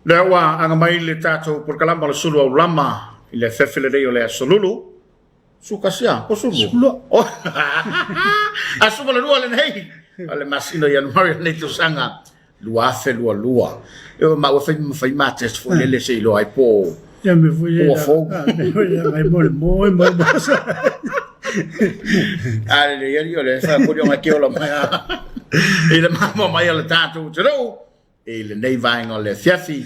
Lea ua aga mai le tatou polokalama o le sulu aulama i le afeafe lenei o le aso Lulu. Su kasi a, po sulu? Sulu. Oh. Aso ma le lua lenei. O le masina o Ianuari o lenei tausaga 2022. E ma ua fai ma fai ma test foi lele se iloa ai po. Ia me foi Ua fou. Me foi ngai mo le mo e mo mo sa. A le ia o le fa ko nga ke ola mai. I le mama mai o le tatou atunuu i lenei vaega o le afiafi.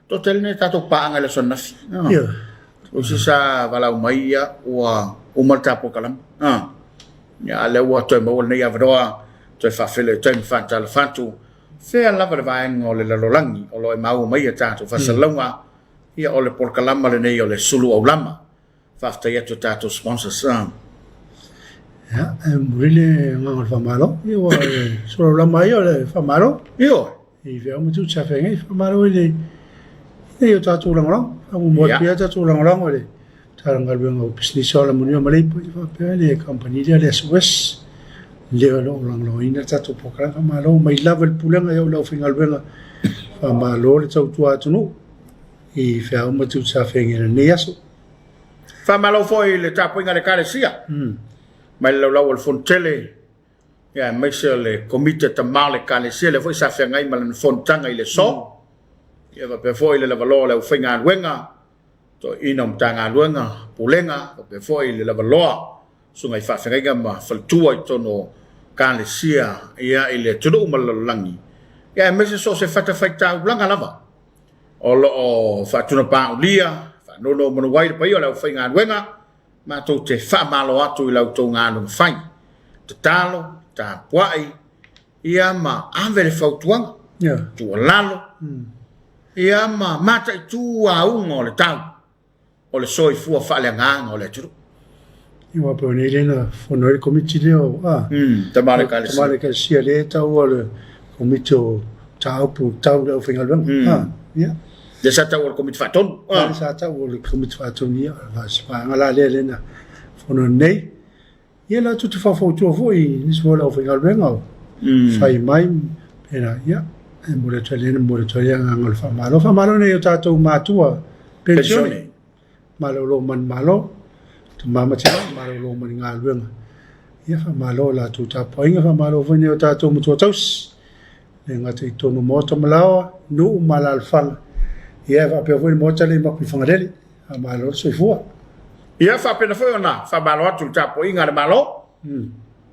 To tele nei tatou paaga i le aso ananafi. Ia. O se sa valaau mai ia ua uma le tatou polokalame. Ia, a lea ua toe maua lenei avanoa toe faafeiloai atu ai ma faatalofa atu. Fea lava le vaega o le lalolagi o lo o e maua mai a tatou faasalalauga, ia o le polokalama lenei o le Sulu Aulama. Faafetai atu i tatou sponsors. Ia, e momoli le agaga o le faamalo. Ia, ua e sulu aulama ai o le faamalo. Ioe. I feau ma tiute sa feagai, faamalo i le i o tatou lagolago. Faamuamua atu pea tatou lagolago i le Matagaluega o Pisinisi o Alamanuia ma Leipa, ia faapea le kamupani lea le SOS, lea o lo o lagolagoina le tatou polokalame. Faamalo mai lava i le pulega e oo i le aufaigaluega, faamalo le tautua atunuu i feau ma tiute sa feagai i lenei aso. Faamalo foi i le tapuaiga a le Ekalesia mai le laulau o le Fonotele, ia aemaise o le Komiti a Tama o le Ekalesia, lea foi sa feagai ma lana fonotaga i le aso. Ia faapea foi le lavaloa o le aufaigaluega, toeaiina o Matagaluega, Pulega, faapea foi le lavaloa susuga i faafeagaiga ma faletua i totonu o Ekalesia ia i le atunuu ma le lalolagi, ia aemaise so o se fatafaitaulaga lava o lo o faatunapaulia, faanonomanu ai le paia o le aufaigaluega, matou te faamalo atu i la outou galuega fai. Tatalo, tapuai, ia ma ave le fautuaga, tuualalo, ia ma mataitu auga o le tau o le soifua faaleagaga o le atunuu. Ia aua pei o nei lea na fono ai le Komiti lea o Tama o le Ekalesia. Tama o le Ekalesia lea e taua o le Komiti o Mataupu Tau i le Aufaigaluega. Ia. Lea sa taua o le Komiti Faatonu. Lea sa taua o le Komiti Faatonu, ia, o se vaega la lea na fono nei. Ia latou te faufautua foi i nisi foi o le aufaigaluega o fai mai pena, ia, e momoli atu ai lea, momoli atu ai le agaga o le faamalo. Faamalo nei o tatou matua penisione, malolo manumalo, tama ma tina, malolo mai le galuega. Ia faamalo i latou tapuaiga, faamalo foi nei o tatou matua tausi, le gata i totonu o maota ma laoa, nuu ma alaalafaga, ia e faapea foi le maota lea i Mapuifagalele. Faamalo le soifua. Ia faapena foi ona faamalo atu i le tapuaiga a le Malo,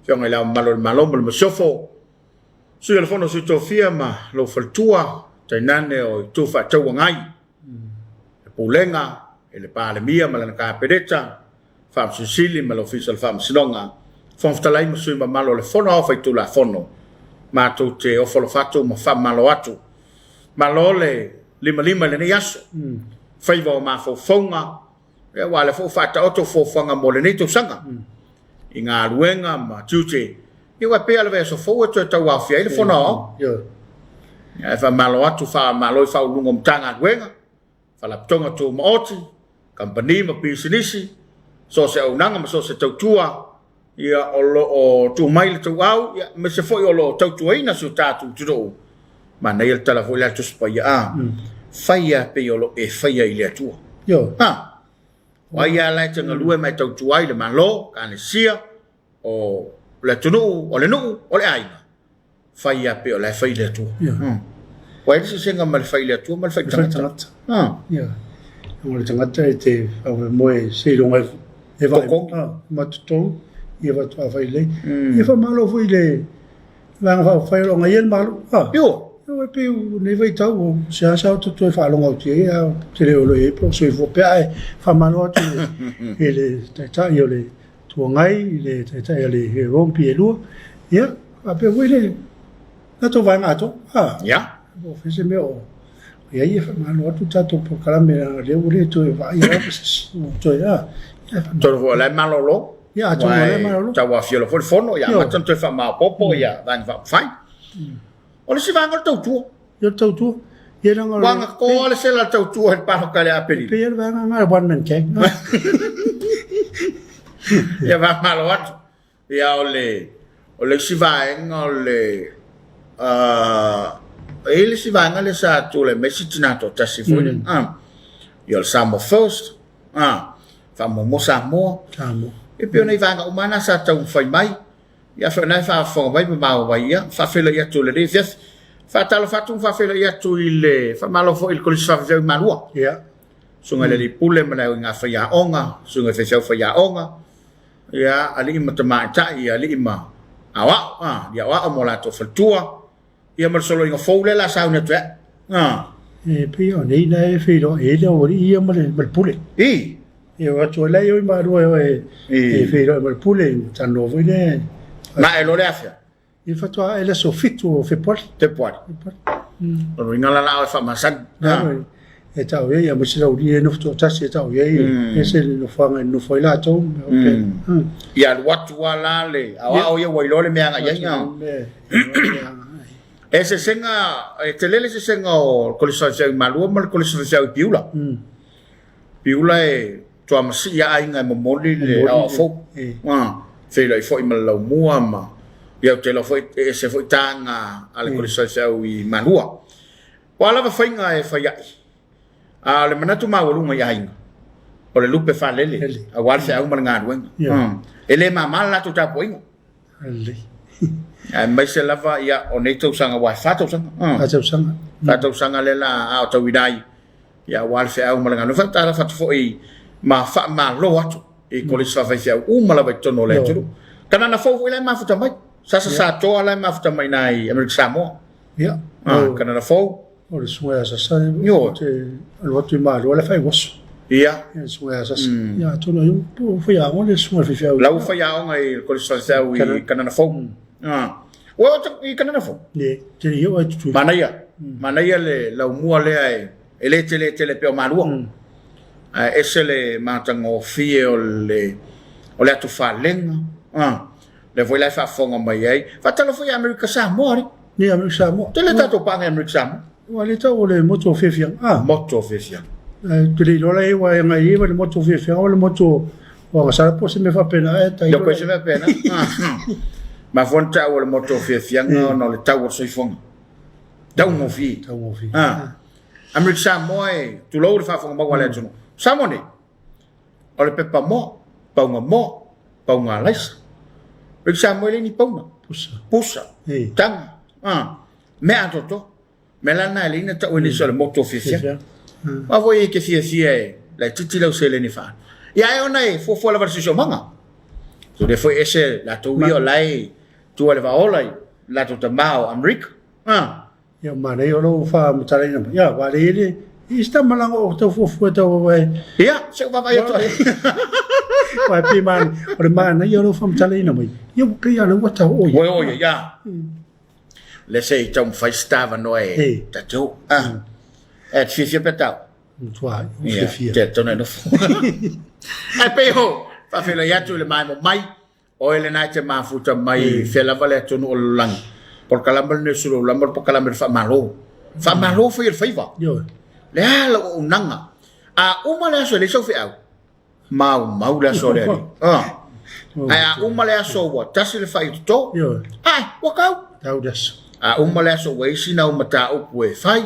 Afioga i Le Ao Mamalu o le Malo ma le Masiofo, Sui o le Fono a Sui Tofia ma lou faletua, tainane o Itu Faatauagai, le Pulega i le Palemia ma lana Kapeneta, Faamasino Sili ma le Ofisa o le Faamasinoga, Fofoga Fetalai ma sui mamalu o le Fono Aoao Faitulafono, matou te ofo alofa atu ma faamalo atu. Malo le limalima i lenei aso, faiva o mafaufauga, aua o lea foi ua faataoto fuafuaga mo lenei tausaga i galuega ma tiute. Ia aua e pei lava o le vaiaso fou e toe tauaofia ai le Fono Aoao. Ae faamalo atu, faamalo i Ofisa Sili o Pulega o Matagaluega, Faalapotopotoga Tumaoti, Kamupani ma Pisinisi, so o se auaunaga ma so o se tautua ia o lo o tuu mai le tauau, ia, aemaise foi o lo o tautuaina si o tatou atunuu. Manaia le tala foi lea a le Tusi Paia, a, fai lava pei o lo o e faia i le Atua. A, o ai lava la e te galue ma e tautua ai i le Malo, Ekalesia, o le atunuu, o le nuu, o le aiga, fai lava pei o la e fai i le Atua. Ua i ai le eseesega ma le fai i le Atua ma le fai i le tagata. Ia. O le tagata e te faamoemoe seiloga e vaai ma totogi, ia faatoa fai lelei. Ia faamalo foi i le Vaega Faaupufai o lo o agaia le Malo. Ioe. E pei o lenei vaitau, o seasea ou te toe faalogo atu i ai, ae ou te le o iloa i ai po o soifua pea, ae faamalo atu i le Taitai o le Itu Agai, i le Taitai o le Rompi e lua, ia, faapea foi le latou vaega atoa. Ia. Po o fea se mea o i ai, e faamalo atu le tatou polokalame, leaga o lea ua le toe vaaia lava se isi ua toe, a. Atonu foi o la e malolo. Ia, atonu o la e malolo. Tauaofia loa foi le fono, ia amata ona toe faamaopoopo ia Vaega Faaupufai. O le isi vaega o le tautua. Ia, o le tautua. Ia, leaga o le... Ua agatoa le sela tautua i le palota i le Aperila. E pei o le vaega lena o le one man gang. Ia faamalo atu. Ia o le O le isi vaega o le e i ai le isi vaega lea sa tulai mai si tina toatasi foi lea. Ia o le Samoa First, faamuamua Samoa. Samoa. E pei o nai vaega uma na sa taumafai mai. Ia afai o na e faafofoga mai ma maua mai, ia faafeiloai atu i lenei afiafi. Faatalofa atu ma faafeiloai atu i le faamalo foi i le Kolisi Faafefeau i Malua. Ia. Susuga i le Alii Pule ma le auiga faiaoga, susuga i faifeau faiaoga, ia, alii ma tamaitai, alii ma aoao, alii aoao ma o latou faletua, ia ma le soloiga fou lea o le a sauni atu e au. A. E pei o nei la e feiloai ai le aualii ia ma le, ma le pule. I. E o atu ai la e o i Malua e o e, e feiloai ma le pule, talanoa foi lea. Na e loa le afea? Ia faatoa ae le aso 7 o Fepuari. Fepuari. Fepuari. O lona uiga la la o e faamasani. E tau i ai, aemaise lau alii e nofo toatasi e tau i ai, ese le nofoaga e nofo ai latou. Ia alu atu lava la le aoao ia ua iloa le mea e agai i ai. E sesega, e tele le sesega o le Kolisi Faifeau i Malua ma le Kolisi Faifeau i Piula. Piula e Tuamasii a aiga e momoli le aoao fou. Feiloai foi ma le laumua ma ia ou te iloa foi e ese foi taga a le Kolisi Faifeau i Malua. O a lava faiga e fai ai, a o le manatu maualuga i aiga, o le lupe faalele aua le feau ma le galuega. E le mama le latou tapuaiga. Aemaise lava ia o nei tausaga aua e fa tausaga. Fa tausaga. Fa tausaga lea la a o tauina ai ia aua le feau ma le galuega. Faatalofa atu foi ma faamalo atu i Kolisi Faafaifeau uma lava i totonu o le atunuu. Kanana fou foi la e mafuta mai. Sasa Satoa la e mafuta mai i ina i Amerika Samoa. Ia. Ah, Kanana fou. O le susuga ia Sasa e te alu atu i Malua la e fai uaso. Ia. Ia le susuga ia Sasa. Ia atonu ai po o faiaoga le susuga i le faifeau. La ua faiaoga i le Kolisi Faifeau i Kanana fou. Ah. Ua o i Kanana fou? Le, te le i oo ai Tutuila. Manaia. Manaia le laumua lea e e le tele tele pei o Malua. Ae ese le matagofie o le o le atufalega. Ah. Lea foi la e faafofoga mai ai. Faatalofa foi i Amerika Samoa alii. Ni Amerika Samoa. Tele tatou paaga i Amerika Samoa. Ua le tau o le motu o Fiafiaga. Ah. Motu o Fiafiaga. Ou te le iloa la e ua e ngai i le motu o Fiafiaga o le motu o Agasala po o se mea faapena. E tai. Ko se mea faapena. Mafua ona taua o le motu o Fiafiaga ona o le tau o le soifuaga. Taugofie. Taugofie. Ah. Amerika Samoa e tulou le faafofoga mau a le atunuu. Samoa nei. O le pepa moa, pauga moa, pauga alaisa. Amerika Samoa e le ni pauna. Pusa. Pusa. Tagi. Ah. Mea atoatoa. Mea la na e leai na tau e nisi o le motu o Fiafia. Aua foi e te fiafia e laitiiti lau seleni faaalu. Ia ae ona e fuafua lava le siosiomaga. So lea foi ese latou ia o la e tua i le vaola i latou tama o Amerika. Ah. Ia manaia o lou faamatalaina mai. Ia aua le le i se tamalaga o tau fuafua tau e. Ia, se i ou vaavaai atu ai. Aua e pei o le manaia o lou faamatalaina mai. Ia ua pei lava o lea ua tau o ia. Ua o ia, ia. Lea se i taumafai se ta avanoa e tatou. Ah. E te fiafia pea tau? Matua, ou fiafia. Te tonu e nofo. Ae pei o, faafeiloai atu i le maemo mai, oe lena e te mafuta mai i fea lava le atunuu o le lalolagi. Polokalame lenei o Suluaulama o le polokalame o le faamalo. Faamalo foi e le faiva. Le a lau auaunaga. A uma le aso e leai sau feau, maumau le aso o le Alii. Ah. Ae a uma le aso ua tasi le fai toto, ai, ua tau. Tau le aso. A uma le aso ua isi nau mataupu e fai,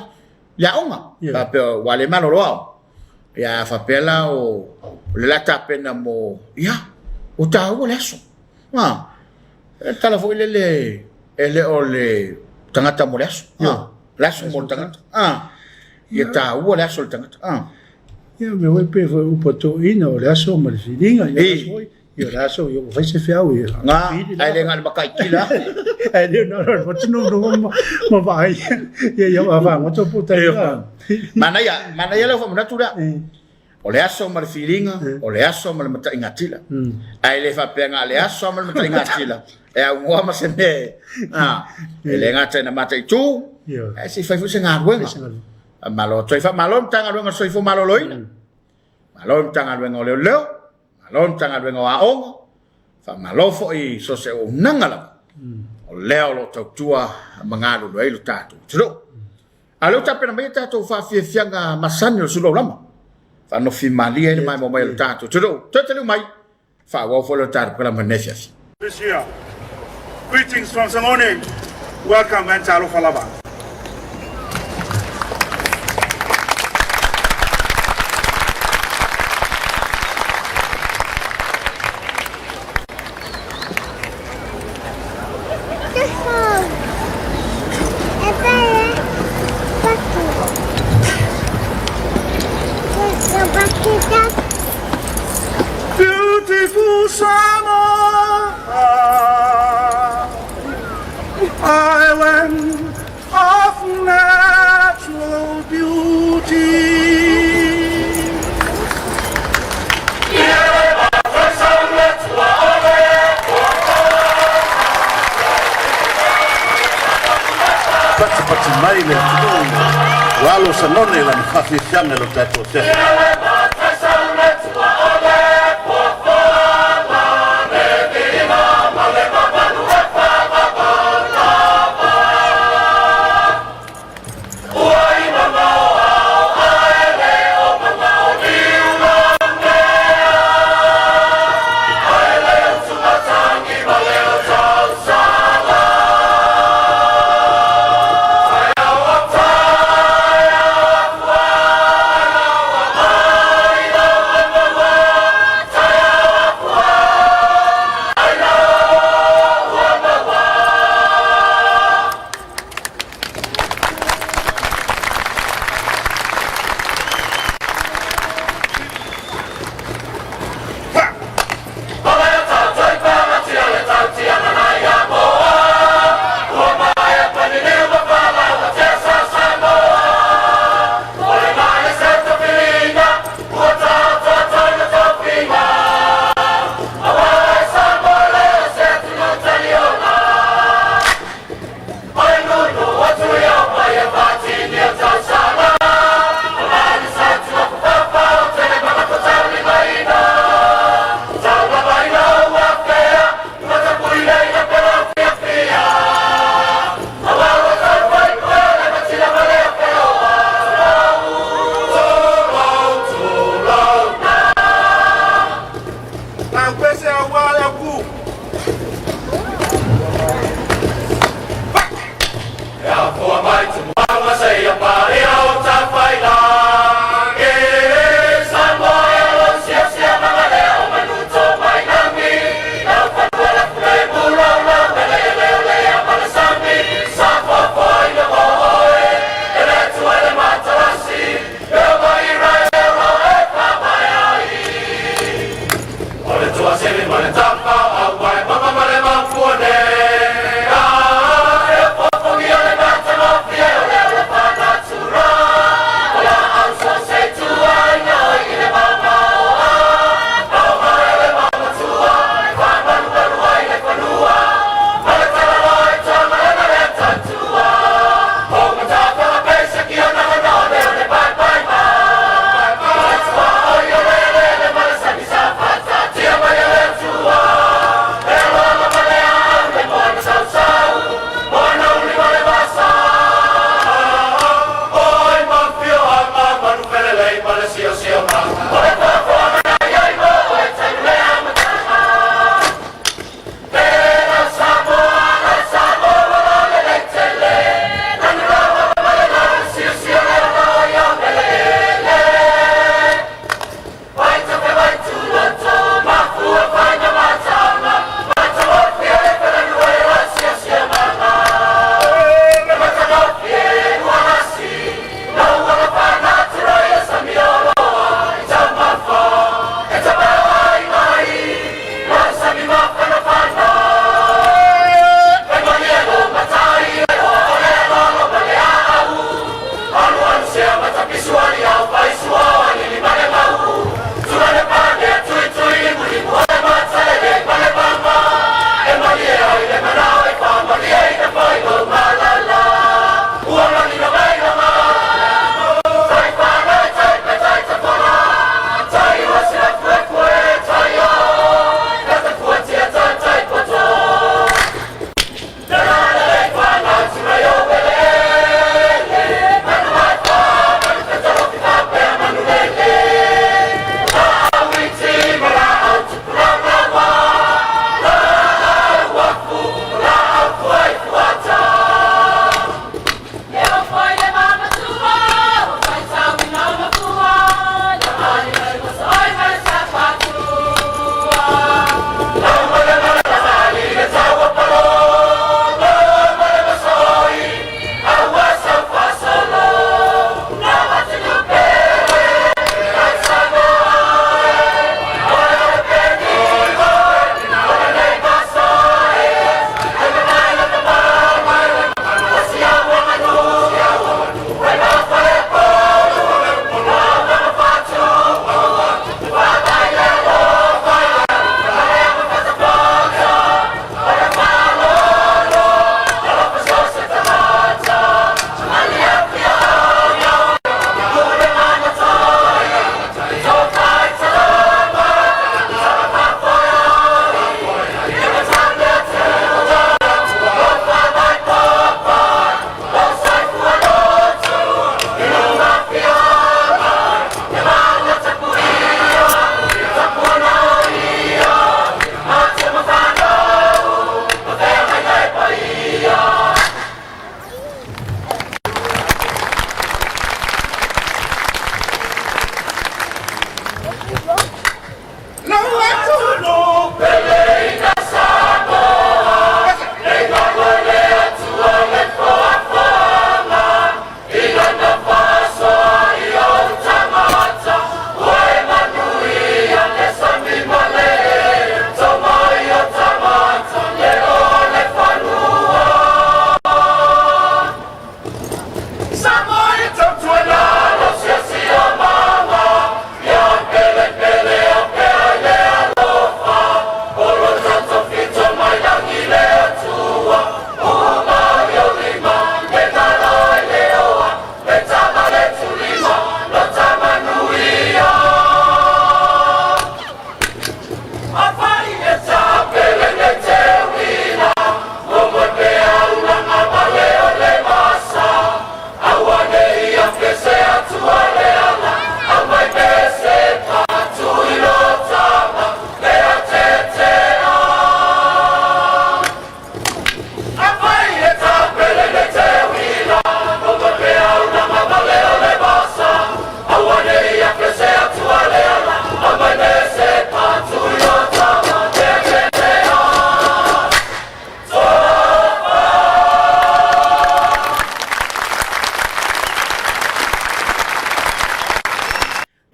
le aoga. Faapea, ua le malolo ao. Ia, a faapea la o, o le la tapena mo, ia, ua taua le aso. Ah. E tala foi lele, e le o le tagata mo le aso. Ah. Le aso mo le tagata. Ah. Ia taua le aso o le tagata. Ah. Ia, mea foi pei foi upu a toeaiina o le aso ma le filiga, ia le aso foi, ia le aso ia ua fai se feau ia. Nga, ae le na o le mataitila. Ae le na o le motu ma ma vaai. Ia ia ua faagoto po tai. Manaia, manaia lau faamanatu lea. O le aso ma le filiga, o le aso ma le mataigatila. Ae le faapea na o le aso ma le mataigatila e aunoa ma se mea e le gata ina mataitu, ae se i fai foi se galuega. Faamalo atu ai. Faamalo i le Matagaluega o le Soifua Maloloina, malo i le Matagaluega o Leoleo, malo i le Matagaluega o Aoga, faamalo foi i so o se auaunaga lava o lea o lo o tautua ma galulue ai lo tatou atunuu. A o lea ua tapena mai a tatou faafiafiaga masani o le sulu aulama, faanofi malie ai le maimoa mai o le tatou atunuu. Toe taliu mai, faaauau foi le tatou polokalame i lenei afiafi. This year. Greetings from Sagone. Welcome and talofa lava. Beautiful Samoa, island of natural beauty. Patipati mai le atunuu ua alo Sagone i lana faafiafiaga i lo tatou afiafi.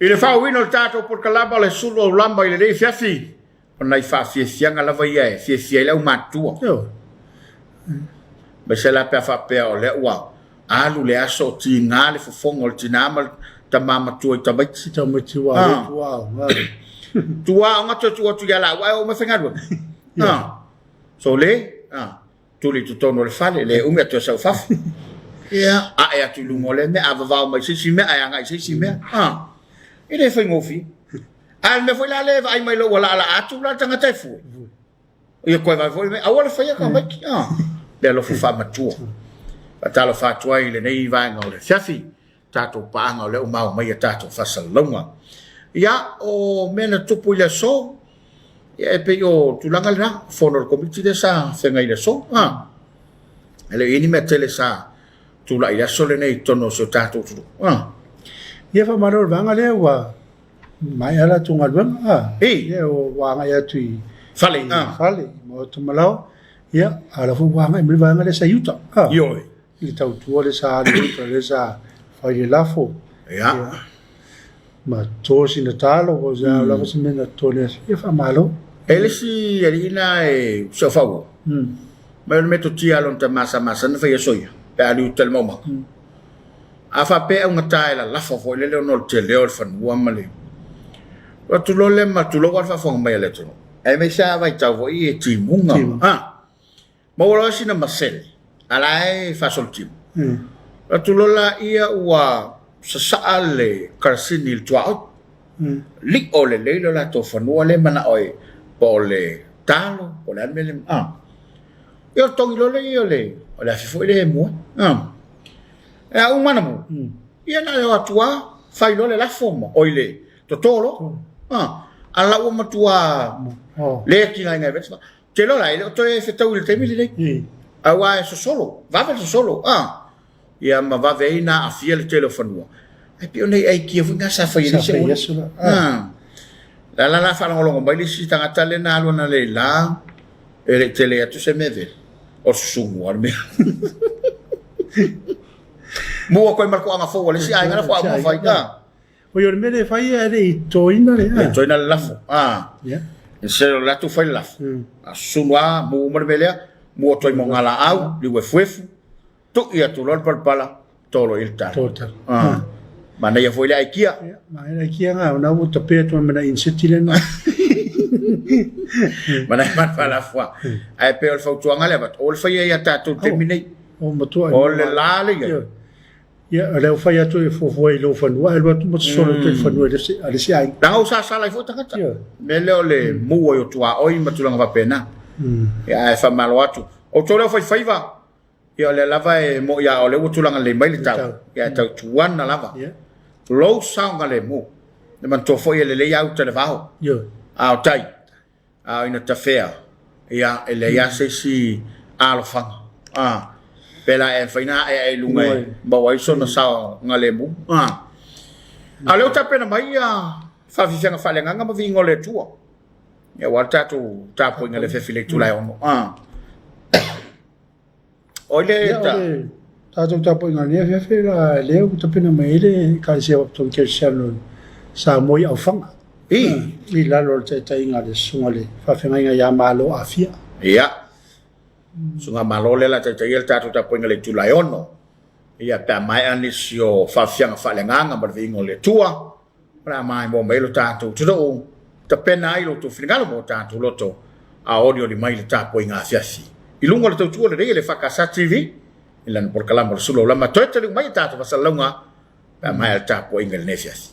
I le faaauauina o le tatou polokalama o le sulu aulama i lenei afiafi, o nai faafiafiaga lava ia e fiafia ai le aumatutua. Aemaise la pe a faapea o lea ua alu le aso o tiga le fofoga o le tina ma le tama matua i tamaiti. Tamaiti ua ah. Tua tua aoga toe tuu atu ia laua ae oo mai faigaluega. Ah. So le, ah. Tuli i totonu o le fale, le umi atu e sau fafo. Ia, ae atu i luga o lea mea, a vavao mai se isi mea, ae agai i se isi mea. Ah. E le faigofie. A o le mea foi la lea e vaai mai loa ua laalaa atu la le tagata e fue. Ia koe vae foi aua le faia ka maiki. Ah. Le alofa faamatua. Faatalofa atu ai i lenei vaega o le afiafi, tatou paaga o lea ua maua mai a tatou faasalalauga. Ia, o mea na tupu i le aso, ia e pei o tulaga lena, fono a le komiti lea sa feagai i le aso. Ah. E le o i ai ni mea tele sa tulai i le aso lenei i totonu o si o tatou atunuu. Ah. Ia faamalo i le vaega lea ua maea latou galuega. Ah. Ia ua agai atu i fale, i fale, i maota malaoa. Ia, a o la foi ua agai mai le vaega lea sa i uta. Ah. Ioe. I le tautua lea sa alu i uta lea sa fai le lafo. Ia. Ma toto sina talo, po o se a lava se mea na toto i le aso. Ia faamalo. E le isi alii na e seofauau. Mai o le metotia a lona tama sa masani ona fai aso ia, pe a alu i uta i le maumaga. A faapea e augata e lalafo foi lele ona o le tele o le fanua ma le alu atu loa lea ma tulou lava le faafofoga mai a le atunuu. Aemaise lava vaitau foi e timuga ma maua loa sina masele a la e faasolo timu. Alu atu loa laia ua sasaa le karasini i le tuaoi. Lio lelei lo latou fanua lea e manao ai po o le talo po o le a le mea lea. Ia o le togi loa lea o le afi foi lea e mu ai. E a uma ana mu, ia na o atu lava fai loa le lafo ma, oi le toto loa. A la ua matua le tigaina e vete. Te iloa la, e le o toe fetau i le taimi lenei. Aua e sosolo, vave le sosolo. Ia ma vave ai ona aafia le tele o fanua. Ae pei o nai aikia foi na sa fai e le isi auala. La la la faalogologo mai le isi tagata lea na alu analeila, e le i tele atu se mea vele. O le susumu lava le mea. Mua koe ma le toaga fou a le isi aiga la faatoa uma fai. Oi, o le mea lea e fai e le i totoina le. Le totoina le lafo. Ah. Yeah. Instead o le atu fai le lafo. A susunu lava, mu uma le mea lea, mu atu ai ma ogalaau, liu efuefu, tui atu loa le palapala, tolo i le talo. Tolo talo. Ah. Manaia foi le aikia. Yeah, manaia le aikia nga, ona ua tape atu ma na inseti le na. Manaia ma le lafo. Ae pei o le fautuaga lea avatu, o le fai ai a tatou taimi nei. O matua. O le la le ia. Ia, o lea ua fai atu e fuafua i lou fanua, ae alu atu ma sosolo atu i le fanua a le isi aiga. Leaga ua sasala ai foi tagata. Ioe. Mea lea o le mu ai o tuaoi ma tulaga faapena. Ia, ae faamalo atu. Outou lea o faifaiva, ia o lea lava e moi a o lea ua tulaga lelei mai le tau. Ia, e tautuana lava. Lou saogalemu. E manatua foi e lelei lava uta i le vao. Ioe. A o tai. A o ina tafea, ia, e leai lava se isi alofaga. A, pēlā e mafai ona aeae i luga e maua ai sona saogalemu. A, a o lea ua tapena mai ia faafiafiaga faaleagaga ma viiga o le Atua, ia, aua le tatou tapuaiga i le afiafi i le itula e 6. A, o le Ia, o le tatou tapuaiga i lenei afiafi, la, lea ua tapena mai ai le Ekalesia Baptist Kerisiano i Samoa i Aufaga. I. I lalo o le taitaiga a le Susuga i le Faafeagaiga ia Malo Afia. Ia. Susuga Malo lea la taitaia le tatou tapuaiga i le itula e 6. Ia, pe a maea nisi o faafiafiaga faaleagaga ma le viiga o le Atua, O le a maimoa mai lo tatou atunuu, tapena ai lo outou finagalo ma o tatou loto, a olioli mai le tapuaiga afiafi. I luga o le tautua lelei a le EFKS TV, i lana polokalama o le Sulu Aulama, toe taliu mai a tatou fasalalauga pe a maea le tapuaiga i lenei afiafi.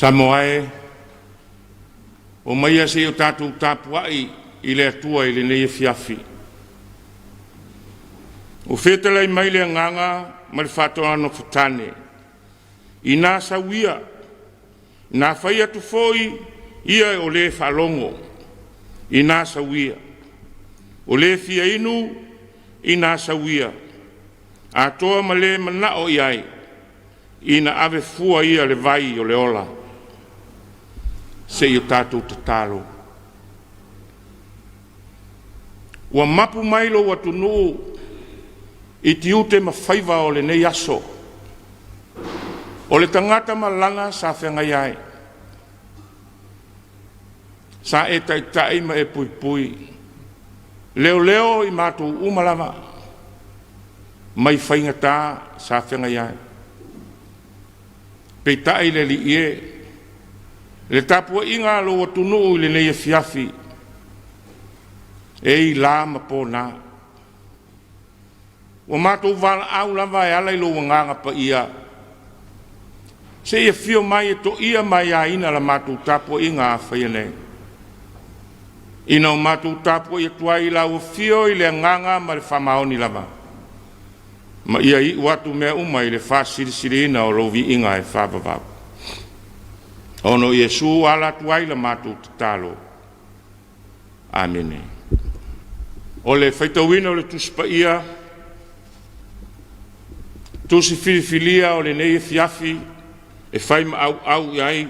Samoa e, omaia se i o tatou tapuai i le Atua i lenei afiafi. Ua fetalai mai le agaga ma le faatoanofotāne, ina sau ia, ina fai atu foi ia o le faalogo, ina sau ia, o le fia inu, ina sau ia, atoa ma le manao i ai, ina ave fua ia le vai o le ola. Se i o tatou tatalo. Ua mapu mai lou atunuu i tiute ma faiva o lenei aso. O le tagata ma lana sa feagai ai, sa e taitai ma e puipui, leoleo i matou uma lava, mai faigata sa feagai ai. Peitai le Alii e, le tapuaiga a lou atunuu i lenei afiafi, e i la ma pona. Ua matou valaau lava e ala i lou agaga paia, se i afio mai e toia ma aiaina la matou tapuaiga a faia nei. Ina o matou tapuai atu ai i lau afio i le agaga ma le faamaoni lava, ma ia iu atu mea uma i le faasilisiliina o lou viiga e faavavau. Ona o Iesu ua ala atu ai la matou tatalo. Amene. O le faitauina o le Tusi Paia, tusi filifilia o lenei afiafi e fai ma auau i ai,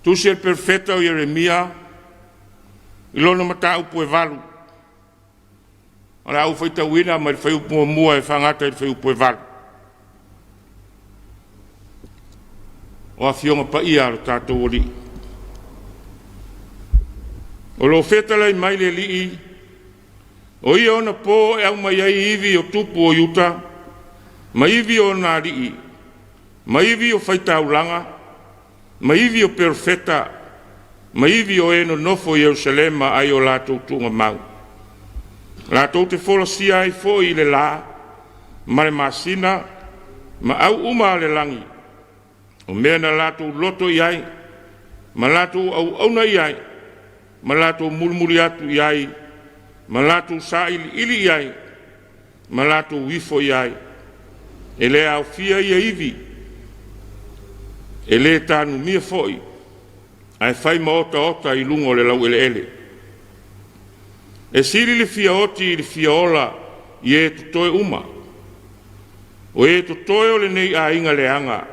tusi a le perofeta o Ieremia i lona mataupu e 8. O le a ou faitauina mai le fuaiupu muamua e faagata i le fuaiupu e 8. O Afioga Paia a lo tatou Alii. O lo o fetalai mai le Alii, o ia ona po e aumai ai ivi o tupu o Iuta, ma ivi o ona alii, ma ivi o faitaulaga, ma ivi o perofeta, ma ivi o e nonofo i Yerusalema ai o latou tuugamau. Latou te folasia ai foi i le lā ma le masina ma au uma a le lagi, o mea na latou loto i ai, ma latou auauna i ai, ma latou mulimuli atu i ai, ma latou sailiili i ai, ma latou ifo i ai. E le aofia ia ivi, e le tanumia foi, ae fai ma otaota i luga o le laueleele. E sili le fia oti i le fia ola i e totoe uma. O e totoe o lenei aiga leaga,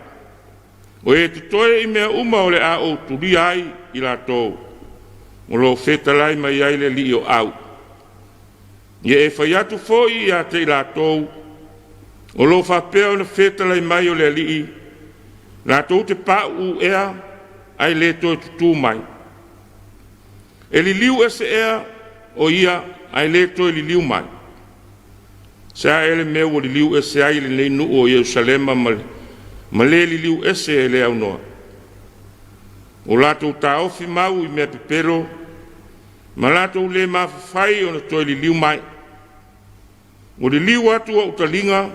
o e totoe i mea uma o le a ou tulia ai i latou, o lo o fetalai mai ai le Alii o Au. Ia e fai atu foi ia te i latou, o lo o faapea ona fetalai mai o le Alii, latou te pauu ea ae le toe tutū mai. E liliu ese ea o ia ae le toe liliu mai. Se a ea le mea ua liliu ese ai lenei nuu o Ierusalema ma le liliu ese e le aunoa? O latou taofi mau i mea pepelo, ma latou le mafafai ona toe liliu mai. Ua liliu atu ou taliga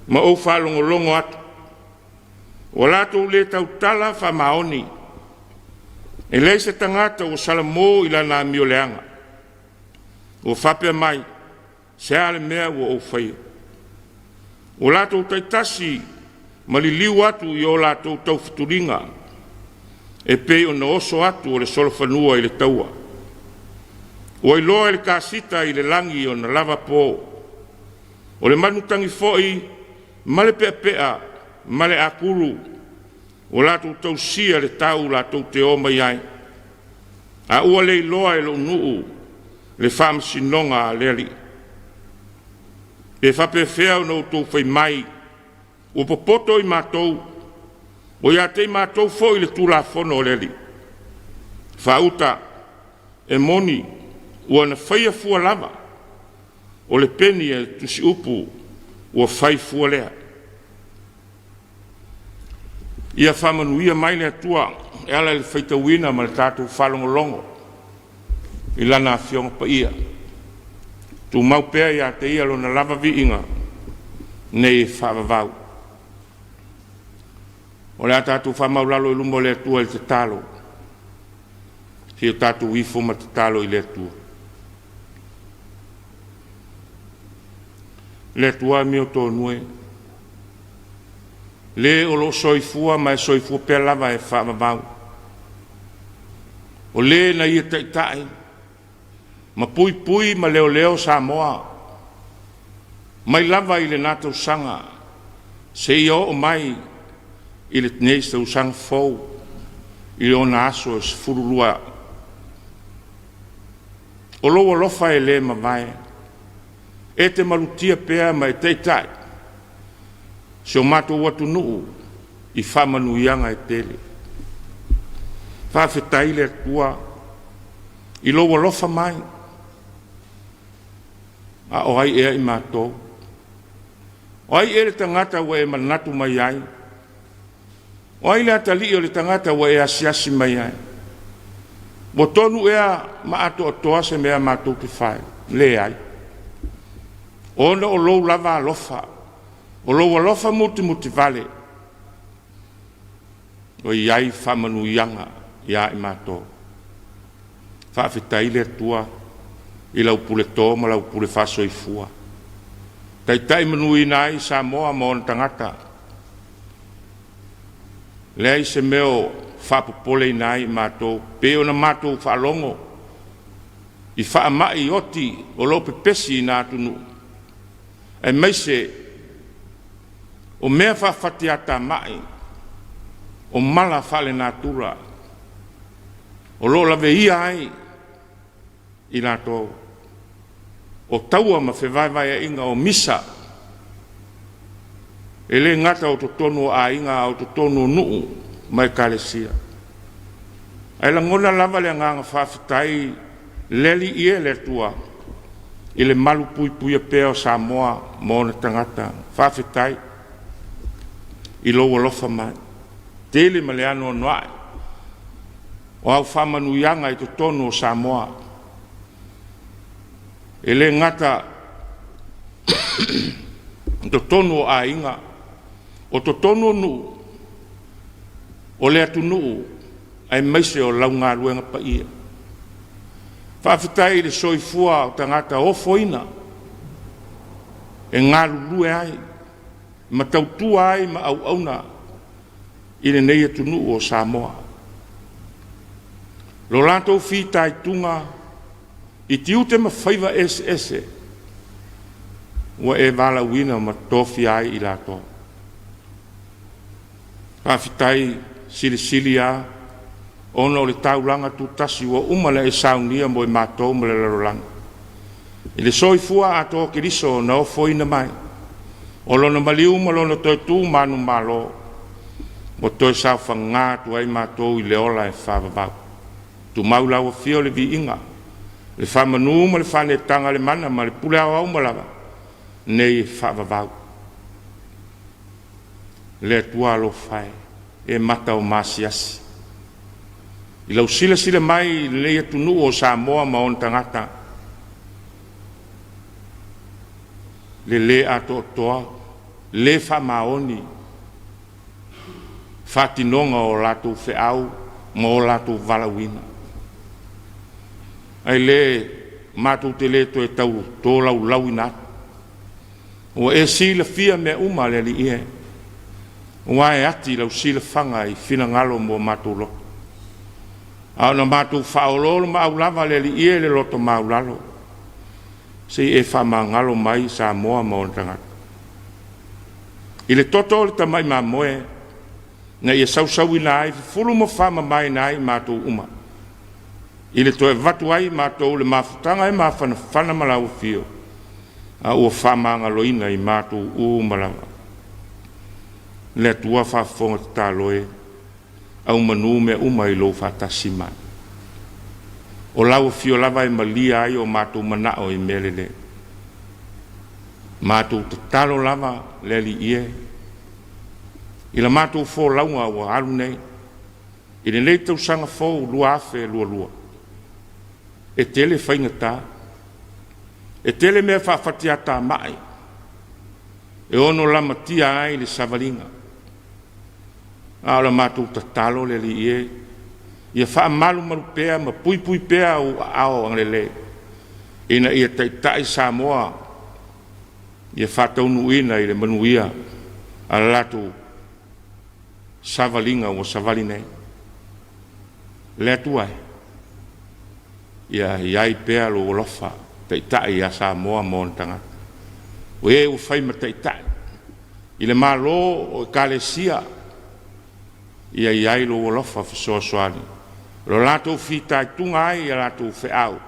ma ou faalogologo atu, ua latou le tautala faamaoni. E leai se tagata ua salamo i lana amioleaga, ua faapea mai, se a le mea ua ou faia? Ua latou taitasi ma liliu atu i o latou taufutuliga, e pei ona oso atu o le solofanua i le taua. Ua iloa e le kasita i le lagi ona lava po, o le manutagi foi ma le peapea ma le akulu, ua latou tausia le tau latou te o mai ai, a ua le iloa e lou nuu le faamasinoga a le Alii. Pe faapefea ona outou fai mai, ua popoto i matou, ua ia te i matou foi le Tulafono a le Alii. Faauta, e moni, ua na faia fua lava, o le peni a tusiupu ua fai fua lea. Ia faamanuia mai le Atua e ala i le faitauina ma le tatou faalogologo i Lana Afioga Paia. Tumau pea ia te Ia Lona lava viiga nei e faavavau. O le a tatou faamaulalo i luma o le Atua i le tatalo. Se i o tatou ifo ma tatalo i le Atua. Le Atua e mio tonu e, le o loo soifua ma e soifua pea lava e faavavau. O le na ia taitai ma puipui ma leoleo Samoa mai lava i lena tausaga seia oo mai i lenei tausaga fou i ona aso e 12. O lou alofa e le mavae, e te malutia pea ma e taitai si o matou atunuu i faamanuiaga e tele. Faafetai le Atua i lou alofa mai, a o ai ea i matou? O ai ea le tagata ua e manatu mai ai? O ai le atalii o le tagata ua e asiasi mai ai? Ua tonu ea ma atoatoa se mea matou te fai? Leai. Ona o lou lava alofa, o lou alofa mutimutivale, o i ai faamanuiaga iā i matou. Faafetai le Atua i lau puleto ma lau pule faasoifua. Taitai manuina ai Samoa ma ona tagata. Leai se mea o faapopoleina ai i matou, pe ona matou faalogo i faamai oti o lo o pepesi i na atunuu, aemaise o mea faafatiatamai, o mala faalenatura o lo o laveia ai i latou, o taua ma fevaevaeaiga o misa, e le gata o totonu o aiga a o totonu o nuu ma ekalesia. Ae lagona lava le agaga faafetai le Alii e le Atua i le malu puipuia pea o Samoa ma ona tagata. Faafetai i lou alofa mai, tele ma le anoanoai o au faamanuiaga i totonu o Samoa. E le gata i totonu o aiga, o totonu o nuu, o le atunuu, aemaise o lau galuega paia. Faafetai i le soifua o tagata ofoina e galulue ai ma tautua ai ma auauna i lenei atunuu o Samoa. Lo latou fitaituga i tiute ma faiva eseese ua e valaauina ma tofia ai i latou. Faafetai silisili a ona o le taulaga tutasi ua uma ona e saunia mo i matou ma le lalolagi. I le soifua atoa o Keriso na ofoina mai, o lona maliu ma lona toe tu manumalo, ua toe saofaga atu ai matou i le ola e faavavau. Tumau lau afio le viiga, le faamanu ma le faaneetaga le mana ma le pule aoao uma lava, nei e faavavau. Le Atua alofa e, e mata o maasiasi. I lau silasila mai i lenei atunuu o Samoa ma ona tagata, le lē atoatoa, le faamaoni, faatinoga o latou feau ma o latou valaauina. Ae le matou te le toe tau tolaulaauina atu. Ua e silafia mea uma le Alii e, ua e ati lau silafaga i finagalo mo matou loto. A ona matou faaoloolomaau lava le Alii e le loto maulalo, se i e faamagalo mai Samoa ma ona tagata. I le toto o le tamai mamoe, na ia sausauina ai fufulu ma faamamaina ai matou uma. I le toe avatu ai matou le mafutaga e mafanafana ma lau afio, a ua faamagaloina i matou uma lava. Le Atua faafofoga tatalo e, aumanu mea uma i lou faatasi mai. O lau afio lava e malia ai o matou manao i mea lelei. Matou tatalo lava le Alii e, i la matou folauga ua alu nei, i lenei tausaga fou 2022, e tele faigata, e tele mea faafatiatamai, e ono lamatia ai le savaliga. A o le matou tatalo le Alii e, ia faamalumalu pea ma puipui pea ou aao agalelei, ina ia taitai Samoa ia faataunuuina i le manuia a le latou savaliga ua savali nei. Le Atua e, ia i ai pea lou alofa taitai ia Samoa ma ona tagata. O e ua fai ma taitai i le Malo o Ekalesia, ia i ai lou alofa fesoasoani, o lo latou fitaituga ai i a latou feau,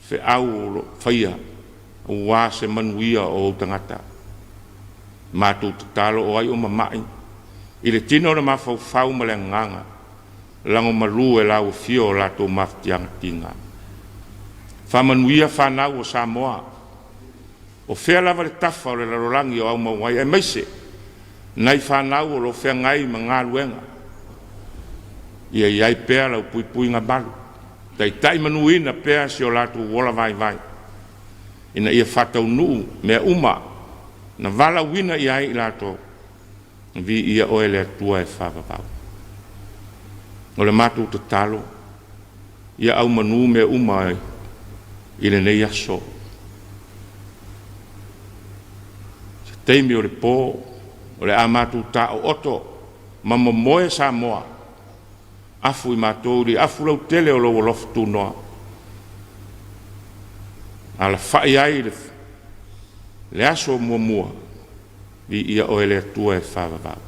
feau o lo o faia aua se manuia o ou tagata. Matou tatalo o ai o mama'i i le tino o le mafaufau ma le agaga, lagomalu e lau afio o latou mafatiaga tiga. Faamanuia fanau o Samoa, o fea lava le tafa o le lalolagi o aumau ai, aemaise nai fanau o lo o feagai ma galuega, ia i ai pea lau puipuiga malu, taitai manuina pea si o latou ola vaivai, ina ia faataunuu mea uma na valaauina i ai i latou. Viia oe le Atua e faavavau. O le matou tatalo, ia aumanū mea uma i lenei aso. Se taimi o le pō, o le a matou taooto ma momoe Samoa, afu i matou i le afu lautele o lou alofa tunoa, alafai ai le aso muamua. Viia oe le Atua e faavavau.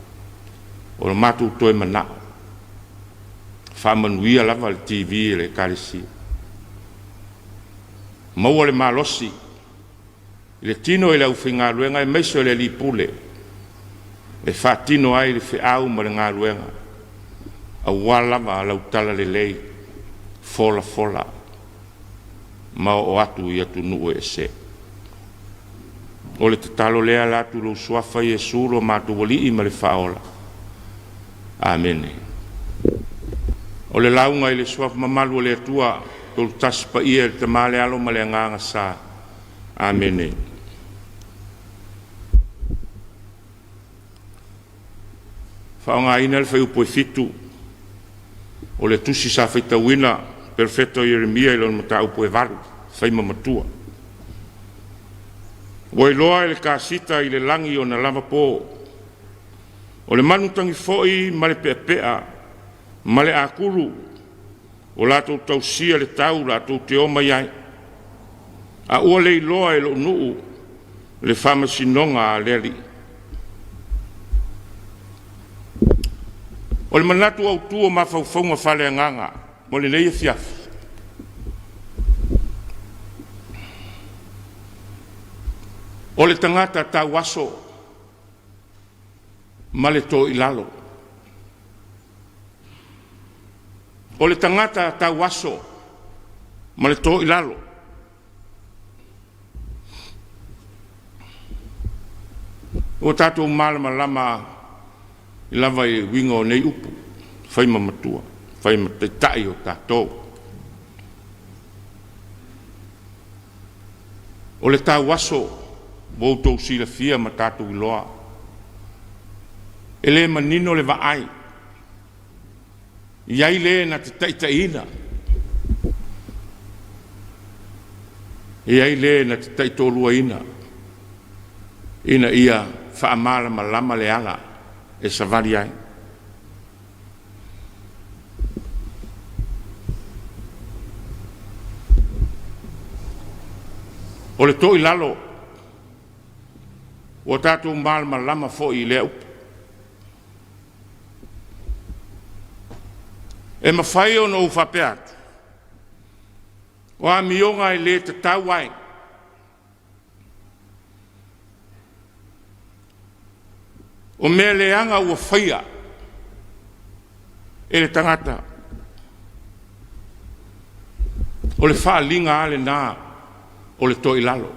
O lo matou toe manao, faamanuia lava le TV e le Ekalesia. Maua le malosi i le tino i le aufaigaluega aemaise o le alii pule e faatino ai le feau ma le galuega aua lava lau talalelei folafola ma oo atu i atunuu eese. O le tatalo lea ala atu i lou Suafa Iesu lo matou Alii ma le Faaola. Amene. O le lauga i le Suafa mamalu o le Atua, Tolutasi Paia i le Tama, le Alo ma le Agaga Sa. Amene. Faaaogaina le fuaiupu e 7 o le tusi sa faitauina Perofeta o Ieremia i lona mataupu e 8, fai ma matua. Ua iloa e le kasita i le lagi ona lava po, o le manu tagi foi ma le peapea ma le akulu, o latou tausia le tau latou te o mai ai, a ua le iloa e lou nuu le faamasinoga a le Alii. O le manatu autu o mafaufauga faaleagaga mo lenei afiafi, o le tagata tauaso ma le toilalo. O le tagata tauaso ma le toilalo. Ua tatou malamalama lava i uiga o nei upu, fai ma matua, fai ma taitai o tatou. O le tauaso ua outou silafia ma tatou iloa, e le manino le vaai, i ai le na te taitaiina, e i ai le na te taitoaluaina, ina ia faamalamalama le ala e savali ai. O le toilalo, ua tatou malamalama foi i lea upu. E mafai ona ou faapea atu, o amioga e le tatau ai. O mea leaga ua faia e le tagata, o le faaaliga lava lena o le toilalo.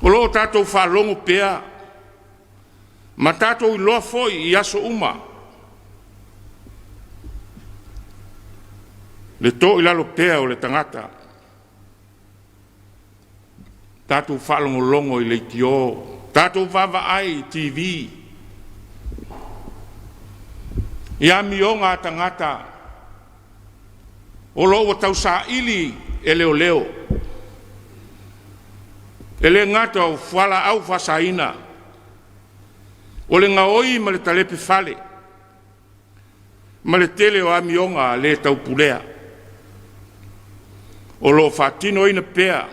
O lo o tatou faalogo pea ma tatou iloa foi i aso uma le toilalo pea o le tagata. Tatou faalogologo i leitio, tatou vaavaai i TV i amioga a tagata o lo o ua tausaili e leoleo. E le gata o fualaau faasaina, o le gaoi ma le talepe fale, ma le tele o amioga le taupulea o lo o faatinoina pea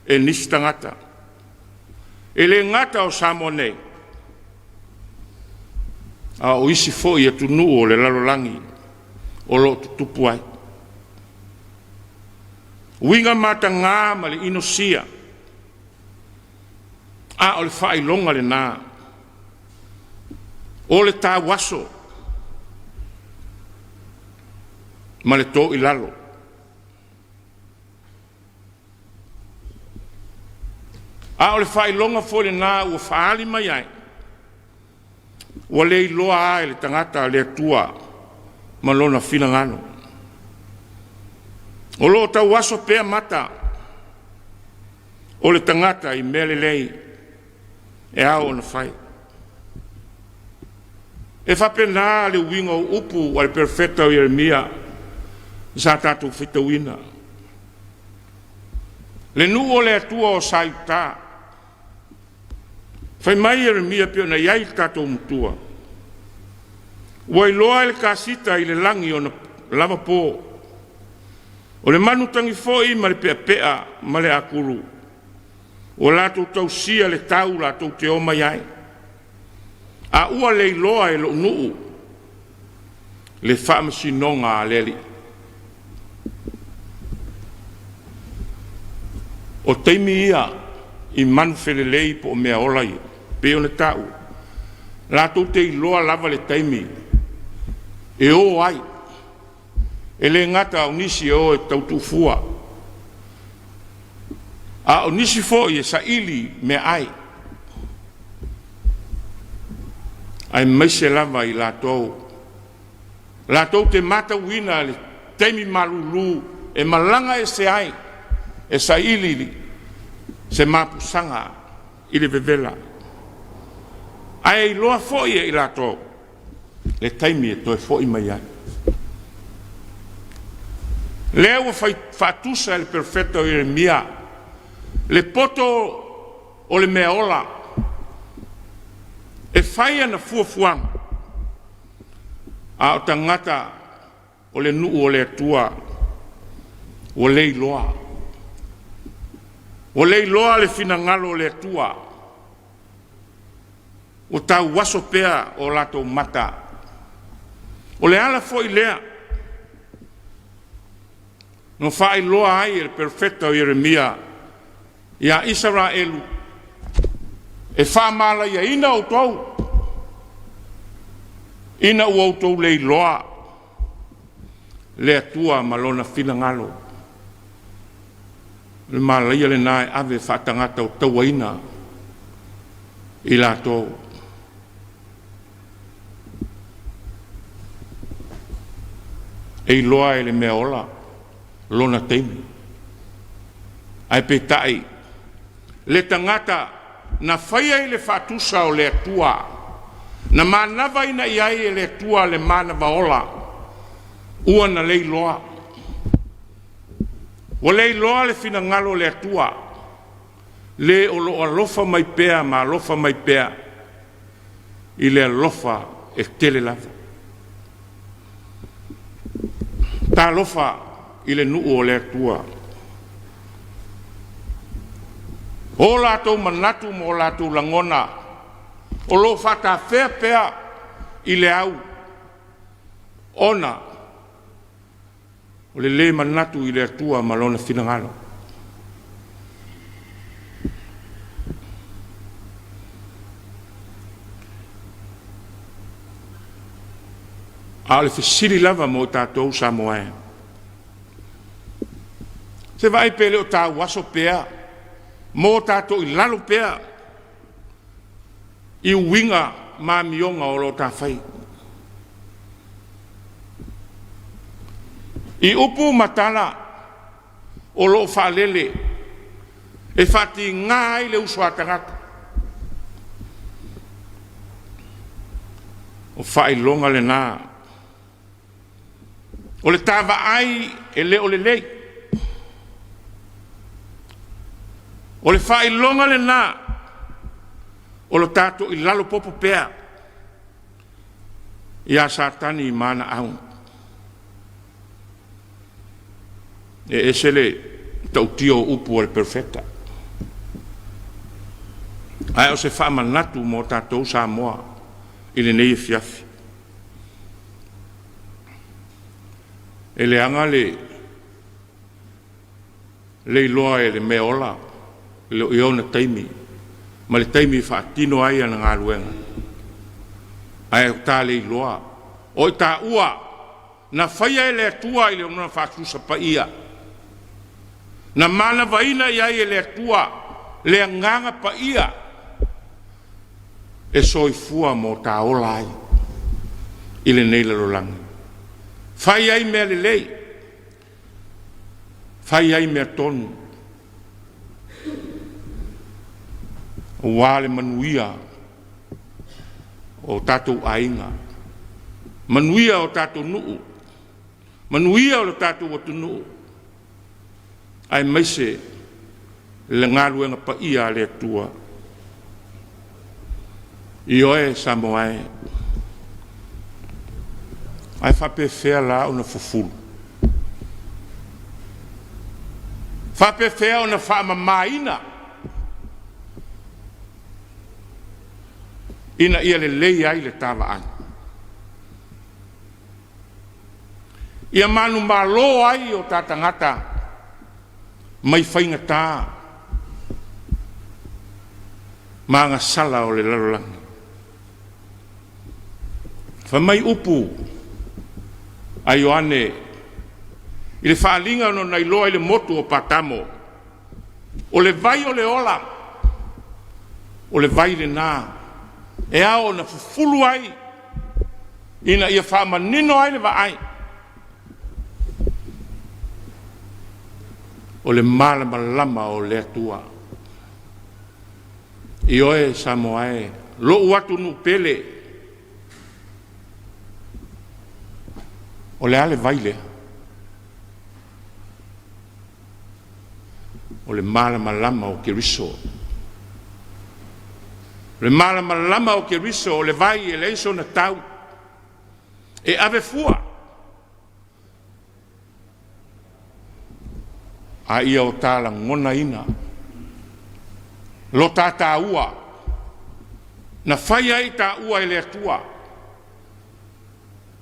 e nisi tagata. E le gata o Samoa nei, a o isi foi atunuu o le lalolagi o lo o tutupu ai. Uiga mataga ma le inosia, a o le faailoga lena o le tauaso ma le to i lalo. A o le faailoga foi lena ua faaali mai ai, ua le iloa lava e le tagata le Atua ma lona finagalo. O lo o tauaso pea mata o le tagata i mea lelei e ao ona fai. E faapena le uiga o upu a le perofeta o Ieremia sa tatou faitauina. Le nuu o le Atua o sa i uta. Fai mai Ieremia pei ona i ai le tatou matua. Ua iloa e le kasita i le lagi ona lava po. O le manu tagi foi ma le peapea ma le akulu, ua latou tausia le tau latou te omai ai. A ua le iloa e lou nuu le faamasinoga a le Alii. O taimi ia i manufelelei po o meaola ia, pei ona taua, latou te iloa lava le taimi e o ai. E le gata o nisi e o e tau tuufua, a o nisi foi e saili meaai, aemaise lava i latou latou te matauina le taimi malulu e malaga ese ai e saili se mapusaga i le vevela, ae iloa foi e i latou le taimi e toe foi mai ai. Lea ua fai faatusa e le perofeta o Ieremia le poto o le meaola e fai ana fuafuaga, a o tagata o le nuu o le Atua ua le iloa. Ua le iloa le finagalo o le Atua. Ua tauaso pea o latou mata. O le ala foi lea na faailoa ai e le perofeta o Ieremia ia Isaraelu, e faamalaiaina outou ina ua outou le iloa le Atua ma lona finagalo. O le malaia lena e ave faatagata o tauaina i latou. E iloa e le mea ola lona taimi. Ae peitai, le tagata na faia i le faatusa o le Atua, na manavaina i ai e le Atua le manava ola, ua na le iloa. Ua le iloa le finagalo o le Atua, le o lo o alofa mai pea ma alofa mai pea i le alofa e tele lava. Talofa i le nuu o le Atua. O latou manatu ma o latou lagona o lo o faatafea pea i le au ona o le le manatu i le Atua ma Lona finagalo. A o le fesili lava mo tatou Samoa e, se vaai pe le o tauaso pea mo tatou i lalo pea i uiga ma amioga o lo o tafai. I upu ma tala o lo o faalele. E faatiga ai le uso a tagata. O faailoga lena. O le ta vaai e le o lelei. O le faailoga lena o lo tatou i lalo popo pea ia Satani ma ana auga. E ese le tautia o upu a le Perofeta. Ae o se faamanatu mo tatou Samoa i lenei afiafi. E leaga le le iloa e le mea ola e le o i ona taimi ma le taimi e faatino ai ana galuega. Ae o ta le iloa, o i taua na faia e le Atua i le ona faatusa paia, na manavaina i ai e le Atua le agaga paia e soifua mo ta ola ai i lenei lalolagi. Fai ai mea lelei, fai ai mea tonu, aua le manuia o tatou aiga, manuia o tatou nuu, manuia o le tatou atunuu, aemaise le galuega paia a le Atua. Ioe Samoa e, ae faapefea la ona fufulu? Faapefea ona faamamaina ina ia lelei ai le ta vaai? Ia manumalo ai o ta tagata mai faigata ma agasala o le lalolagi. Fai mai upu a Ioane i le faaaliga ona na iloa i le motu o Patamo, o le vai o le ola, o le vai lena e ao ona fufulu ai ina ia faamanino ai le vaai. O le malamalama o le Atua. Ioe Samoa e, lou atunuu pele, o le a le vai lea? O le malamalama o Keriso. O le malamalama o Keriso, o le vai e leai sona tau, e ave fua. A ia o ta lagonaina lo ta taua na fai ai taua e le Atua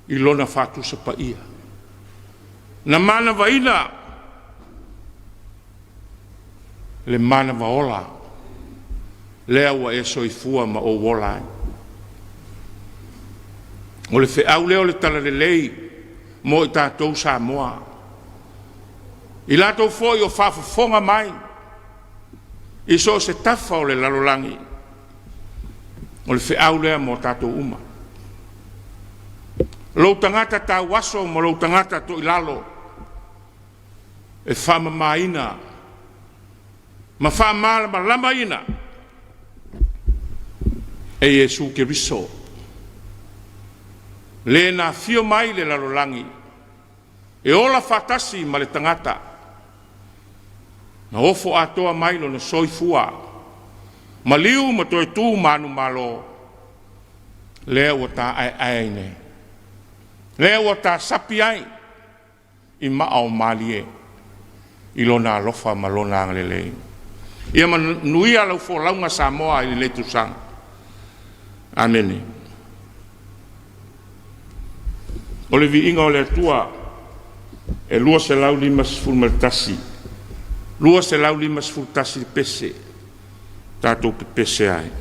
i lona faatusa paia, na manavaina le manava ola lea ua e soifua ma ou ola ai. O le feau lea o le talalelei mo i tatou Samoa, i latou foi o faafofoga mai i so o se tafa o le lalolagi, o le feau lea mo tatou uma. Lou tagata tauaso ma lou tagata toilalo e faamamaina ma faamalamalamaina e Iesu Keriso, le na afio mai i le lalolagi e ola faatasi ma le tagata, na ofo atoa mai lona soifua, maliu ma toe tu manumalo, lea ua ta aeae ai nei, lea ua ta sapi ai i maa o malie i lona alofa ma lona agalelei. Ia manuia lau folauga Samoa i lenei tausaga. Amene. O le viiga o le Atua e 251, 251 le pese tatou pepese ai.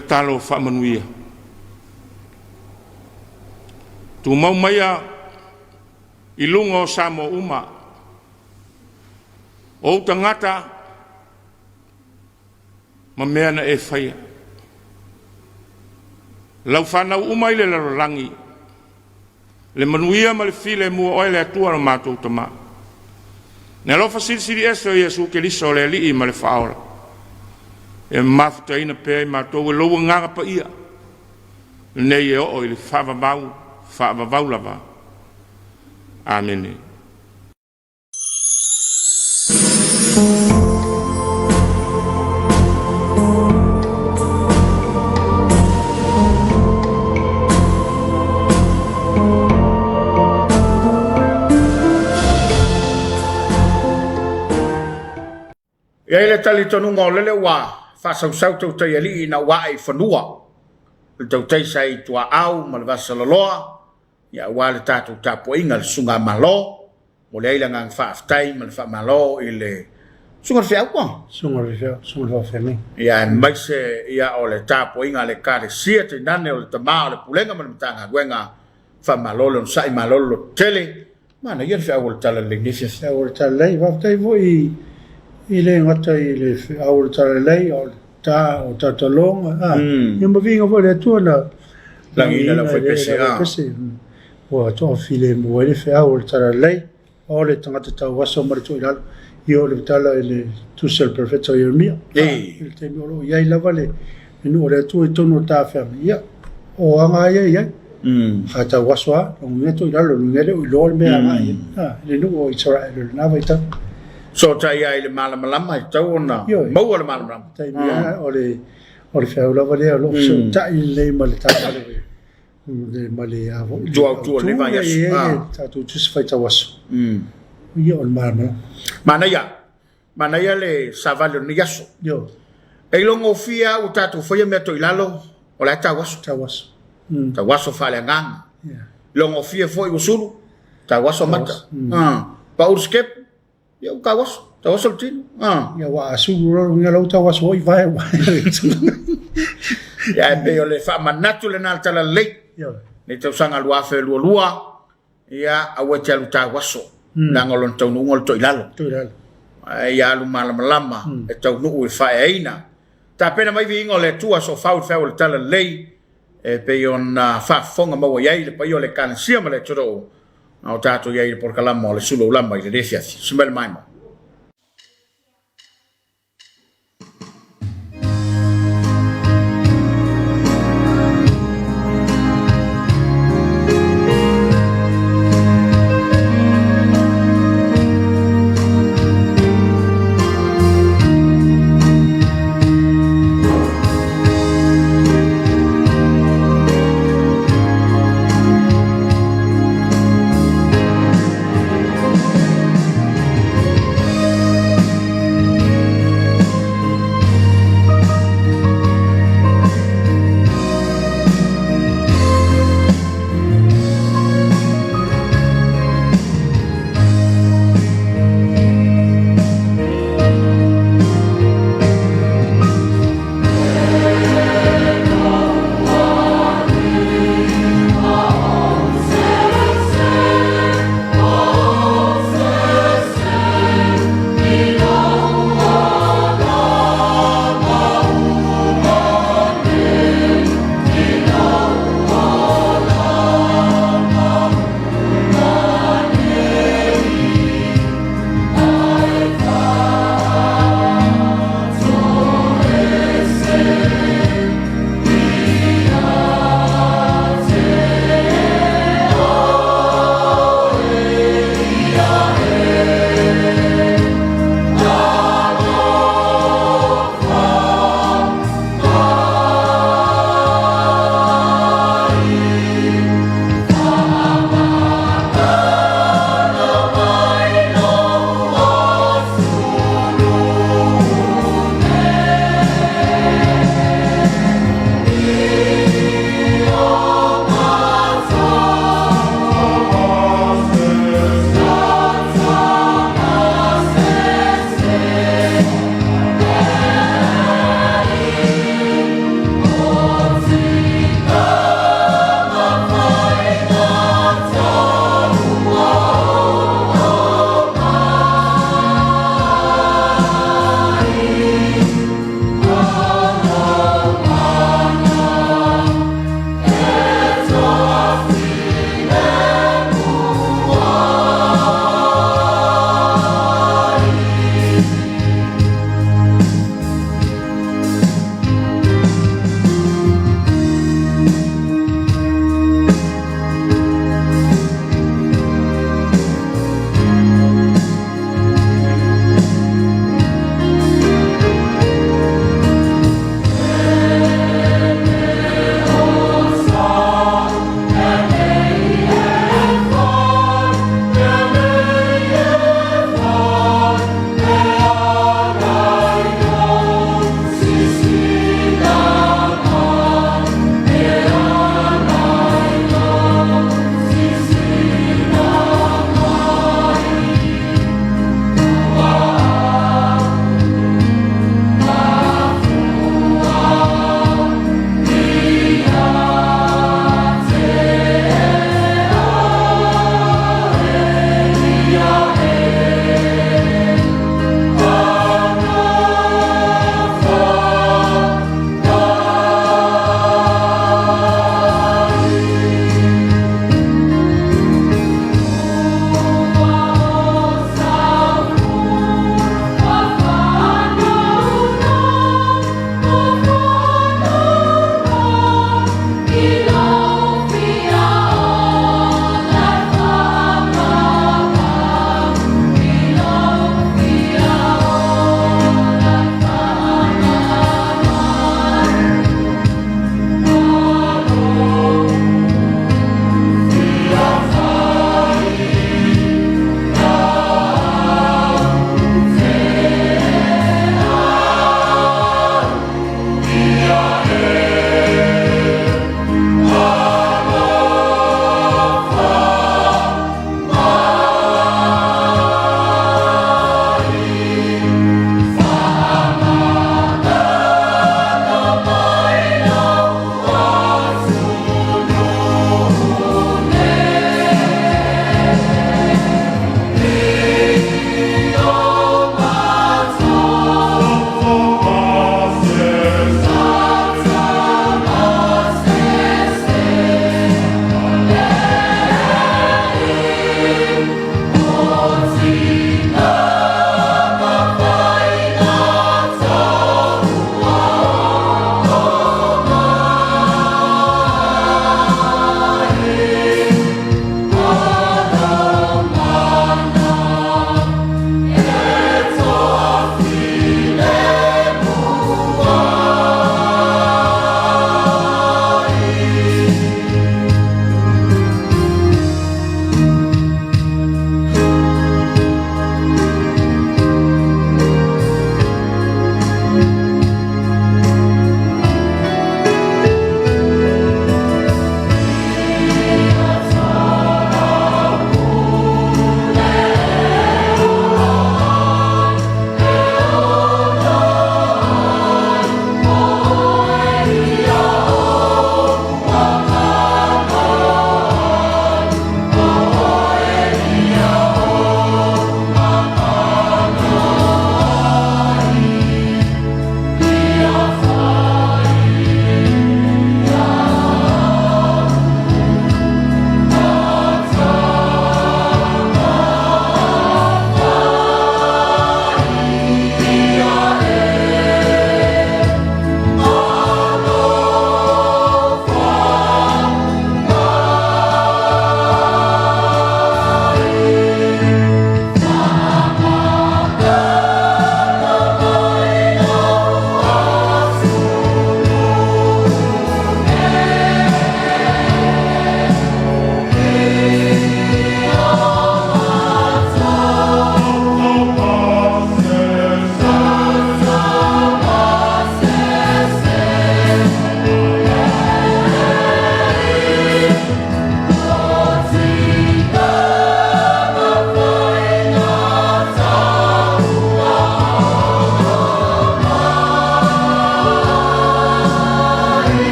tatalo faamanuia. Tumau maia i luga o Samoa uma, o ou tagata ma mea na e faia. Lau fanau uma i le lalolagi, le manuia ma le filemu o oe le Atua lo matou Tama. Le alofa silisili ese o Iesu Keriso o le Alii ma le Faaola, e mafutaina pea i matou e lou agaga paia, lenei e oo i le faavavau, faavavau lava. Amene. E i ai le talitonuga o lele ua faasausau tautai alii ina ua ae i fanua le tautai sa i tuaau ma le vasaloloa ia aua le tatou tapuaiga le susuga a Malo. Momoli ai le agaga faafetai ma le faamalo i le susuga i le feau. Susuga i le feau, susuga i le faafeagaiga. Ia aemaise ia o le tapuaiga a le Ekalesia, tainane o le tama o le Pulega ma le Matagaluega. Faamalo le onosai, malo le lototele. Manaia le feau o le Talalelei i lenei afiafi. Feau o le Talalelei. Faafetai foi i le gata i le feau o le Talalelei, a o le ta o tautaloga, a, ia ma viiga foi i le Atua na lagiina le aufaipese. Ua toafilemu ai le feau o le Talalelei, o le tagata tauaso ma le toilalo. Ia o le tala i le tusi a le Perofeta o Ieremia. I le taimi o lo o i ai lava le nuu o le Atua i totonu o le tafeaga, ia, o aga lava ia e i ai. A tauaso lava, lona uiga toilalo, lona uiga e le o iloa le mea e agai i ai, i le nuu o Isaraelu i lena vaitau. Fesootai ai i le malamalama, e tatau ona maua le malamalama. Taimi lava, o le feau lava lea o lo o fesootai lelei ma le taavale. Ma le autu o lenei vaiaso. Tatou tusi faitau aso. Ia o le malamalama. Manaia, manaia le savali o lenei aso. Ioe. E ilogofie lava ua tatou faia mea toilalo, o la e tau aso. Tau aso. Tau aso faaleagaga. Ilogofie foi ua sulu, tau aso mata. Pau le sikepu, Ia ua tau aso, tau aso le tino. Ah. Ia ua asulu loa luga lau tau aso oi vae ua. Ia e pei o le faamanatu lena le tala lelei. Ia. Nei tausaga 2022, ia aua e te alu tau aso. Leaga o lona taunuuga o le toilalo. Toilalo. Ae ia alu malamalama e taunuu i faaeaina. Tapena mai viiga o le Atua soofau i le feau o le tala lelei e pei ona faafofoga maua i ai le paia o le Ekalesia ma le atunuu. A o tatou i ai i le polokalama o le Sulu Lama i lenei afiafi. Susu mai le maimoa.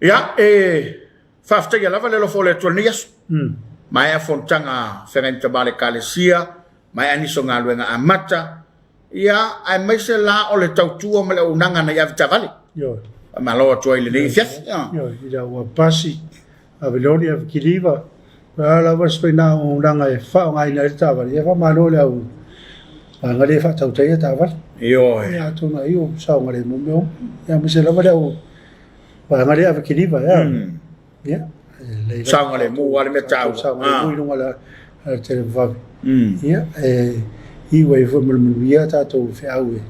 Ia, e faafetaia lava le alofa o le Atua i lenei aso. Maea fonotaga feagai ma tama o le Ekalesia, maea nisi o galuega amata, ia, aemaise la o le tautua ma le auaunaga na i avetaavale. Ioe. Faamalo atu ai i lenei afiafi. Ioe, ina ua pasi, ave loli, ave kiliva, o le a lava se ituaiga auaunaga e faaaogaina ai le taavale, ia faamalo i le au vaega lea e faatautaia taavale. Ioe. Ia atonu ai o saogalemu mea uma. Ia aemaise lava le au vaega lea e ave kiliva, ea. Ia, e lelei lava. Saogalemu lava le mea taua. Saogalemu i luga o le televavave. Ia, e iu ai foi ma le manuia tatou feau e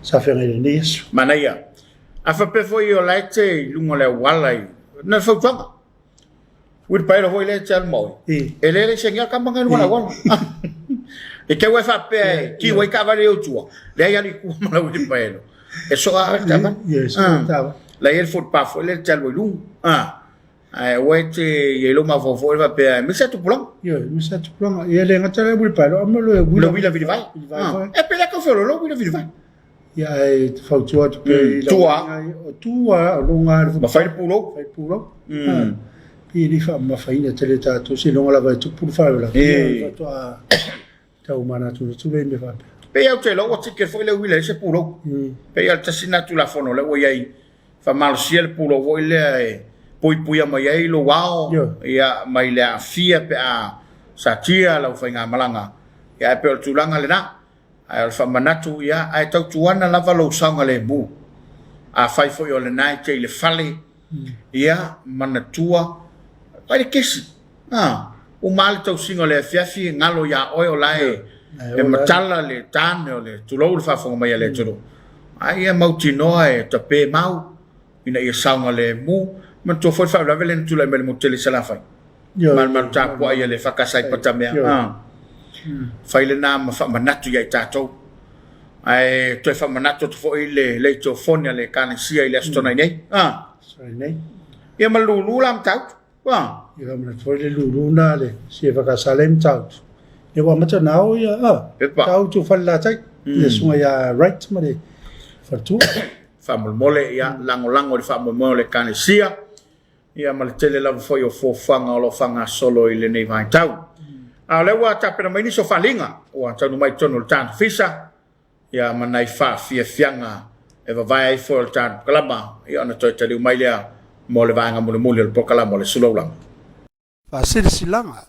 sa feagai i lenei aso. Manaia. A faapea foi o la e te i luga o le auala i, na o le fautuaga. Uilipaelo foi lea e te alu ma oe. E le laisenia le tama lena i luga o le auala. E te au e faapea e tiu ai taavale i ou tua, leai alu i tua ma lau uilipaelo. E soa lava le taavale. E soa le taavale. La e i ai le footpath foi lea e te alu ai i luga. Ae aua e te i ai lou mafaufau foi lea faapea, aemaise lava tupulaga. Ioe, aemaise lava tupulaga. Ia le gata la uilipaelo, a ma le uila. Le uila vilivai. E pe le tau feoloolo uila vilivai. Ia ae te fautua atu pea i lau Tua. O tua, o luga le Ma fai le pulou. Fai le pulou. Pei e le i faamamafaina tele tatou seiloga lava e tupu le faalavelave. Ia faatoa tau manatunatu lea i mea faapea. Pei lava ou te iloa ua ticket foi le uila ai se pulou. Pei lava o le tasi lena Tulafono lea ua i ai, faamalosia le pulou foi lea e puipuia mai ai lou ao ia mai le aafia pe a satia lau faigamalaga. Ia ae pei o le tulaga lena. Ae o le faamanatu, ia, ae tautuana lava lou saogalemu. Afai foi o lena e te i le fale, ia, manatua, fai le kesi. A, uma lava le tausiga o le afiafi, galo ia oe o la e, e matala le tane o le, tulou le faafofoga mai a le atunuu. A ia mautinoa e tape mau, ina ia saogalemu. Manatua foi le faalavelave lea na tulai mai le motu tele i Salafai. Malumalu tapuai a le EFKS i Patamea. Fai lena ma faamanatu ia i tatou. Ae toe faamanatu atu foi le leitiofoni a le Ekalesia i le Aso Toonai nei. Ia ma le lulu la Matautu. Ia faamanatu foi le lulu na le si EFKS lea i Matautu. Ia ua amata ona ao ia Matautu Falelatai. Le susuga ia Wright ma le faletua. Faamolemole ia lagolago i le faamoemoe o le Ekalesia. Ia ma le tele lava foi o fuafuaga o lo o faagasolo i lenei vaitau. A o lea ua tapena mai nisi o faaaliga ua taunuu mai i totonu o le tatou Ofisa, ia ma nai faafiafiaga e vavae ai foi o le tatou polokalama, ia ona toe taliu mai lea mo le vaega mulimuli o le polokalama o le Sulaulaga. Faasilasilaga,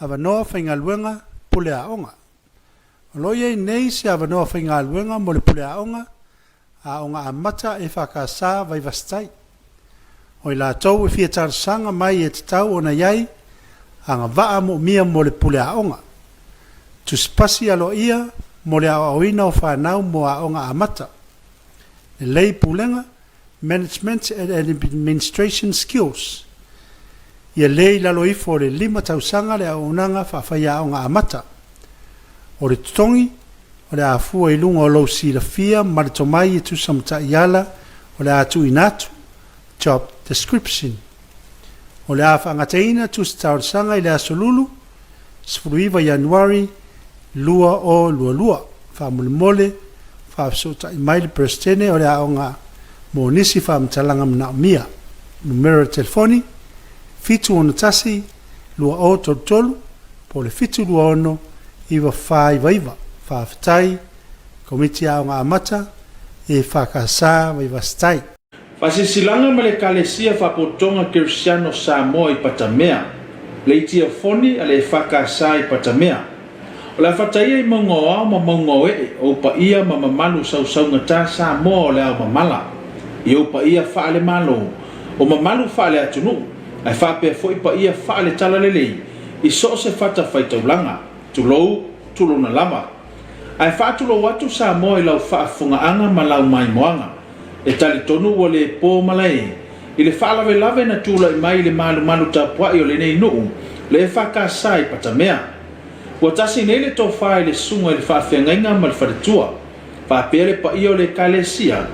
Avanoa faigaluega pule aoga. O lo o i ai nei se avanoa faigaluega mo le pule aoga, Aoga Amata EFKS Vaivasitai. O i latou e fia talosaga mai e tatau ona i ai agavaa moomia mo le pule aoga. Tusipasi aloaia mo le aoaoina o fanau mo Aoga Amata. Lelei pulega Management and Administration Skills. Ia le i lalo ifo o le lima tausaga le auaunaga faafaiaoga amata. O le totogi, o le a fua i luga o lou silafia ma le tomai e tusa ma taiala o le a tuuina atu, job description. O le a faagataina tusi talosaga i le aso Lulu, 19 Ianuari 2022. Faamolemole, faafesootai mai le Peresetene o le Aoga mo nisi faamatalaga manaomia. Numera telefoni, 761 2033 po o le 726 9499. Faafetai, Komiti Aoga Amata, EFKS Vaivasitai. Faasilasilaga ma le Ekalesia Faapotopotoga Kerisiano Samoa i Patamea, le Itiofoni a le EFKS i Patamea. O le a fataia i mauga o ao ma mauga o ee, ou paia ma mamalu sausaugata Samoa o le ao mamala, i ou paia faale-Malo, o mamalu faale-atunuu, ae faapea foi paia faale-talalelei i so o se fata faitaulaga, tulou, tulouna lava. Ae faatulou atu Samoa i lau faafofogaaga ma lau maimoaga. E talitonu ua le po malae i le faalavelave na tulai mai i le malumalu tapuai o lenei nuu, le EFKS i Patamea. Ua tasi nei le tofa i le susuga i le faafeagaiga ma le faletua, faapea le paia o le Ekalesia,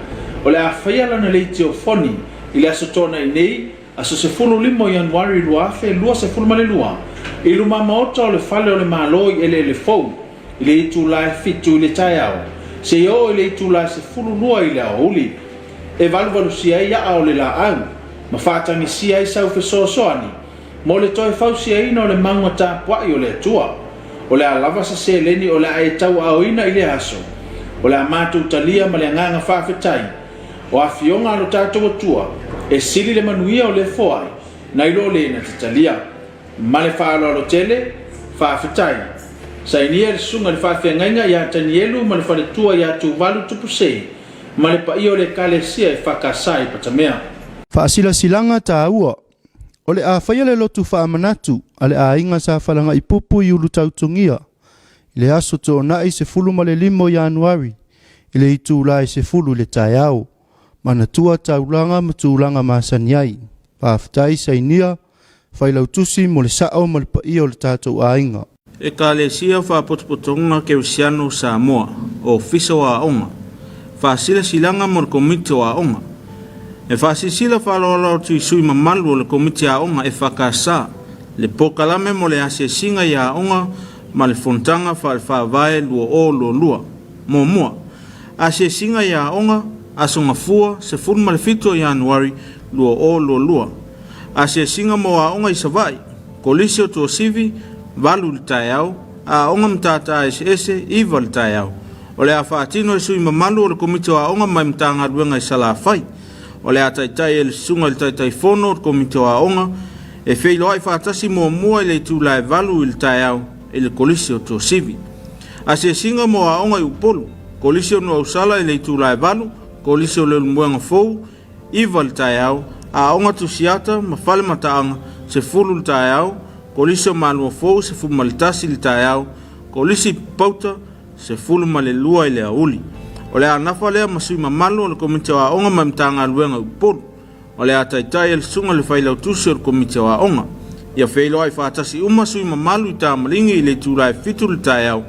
o le a faia lana leitiofoni i le Aso Toonai nei, aso 15 o Ianuari 2022, i lumamaota o le Fale o le Malo i Eleele Fou, i le itula e 7 i le taeao seia oo i le itula e 12 i le aoauli, e valuvalusia ai aa o le laau. ma faatagisia ai sau fesoasoani mo le toe fausiaina o le mauga tapuai o le Atua. O le a lava se seleni o le a e tauaaoina i lea aso, o le a matou talia ma le agaga faafetai. O afioga a lo tatou Atua e sili le manuia o le foai nai lo le na te talia. Ma le faaaloalo tele, faafetai. Sainia le Susuga i le Faafeagaiga ia Tanielu ma le faletua ia Tuvalu Tupusei ma le paia o le Ekalesia EFKS i Patamea. Faasilasilaga taua, O le a faia le lotu faamanatu a le aiga sa Falagaipupu i Ulutautogia i le aso Toonai 15 o Ianuari i le itula e 10 i le taeao. Manatua taulaga ma tulaga masani ai. Faafetai Sainia Failautusi mo le sao ma le paia o le tatou aiga. Ekalesia Faapotopotoga Kerisiano Samoa, Ofisa o Aoga, Faasilasilaga mo le Komiti o Aoga. E faasilasila faaaloalo atu i sui mamalu o le Komiti Aoga EFKS le polokalame mo le asiasiga i aoga ma le Fonotaga Faale-Faavae 2022. Muamua, Asiasiga i aoga, Aso Gafua, 17 o Ianuari 2022. Asiasiga mo aoga i Savaii, Kolisi o Tuasivi, 8 i le taeao, Aoga Matata Eseese, 9 i le taeao. O le a faatino e sui mamalu o le Komiti o Aoga mai Matagaluega i Salafai. O le a taitai e le Susuga i le Taitaifono o le Komiti o Aoga e feiloai faatasi muamua i le itula e 8 i le taeao i le Kolisi o Tuasivi. Asiasiga mo aoga i Upolu, Kolisi o Nuuausala i le itula e 8, Kolisi o Leulumoega Fou, 9 i le taeao, Aoga Tusiata ma Falemataaga, 10 i le taeao, Kolisi o Malua Fou, 11 i le taeao, Kolisi Pauta, 12 i le aoauli. O le a nafa lea ma sui mamalu o le Komiti o Aoga mai Matagaluega i Upolu. O le a taitai e le Susuga i le Failautusi o le Komiti o Aoga. Ia feiloai faatasi uma sui mamalu i Tamaligi i le itula e 7 i le taeao,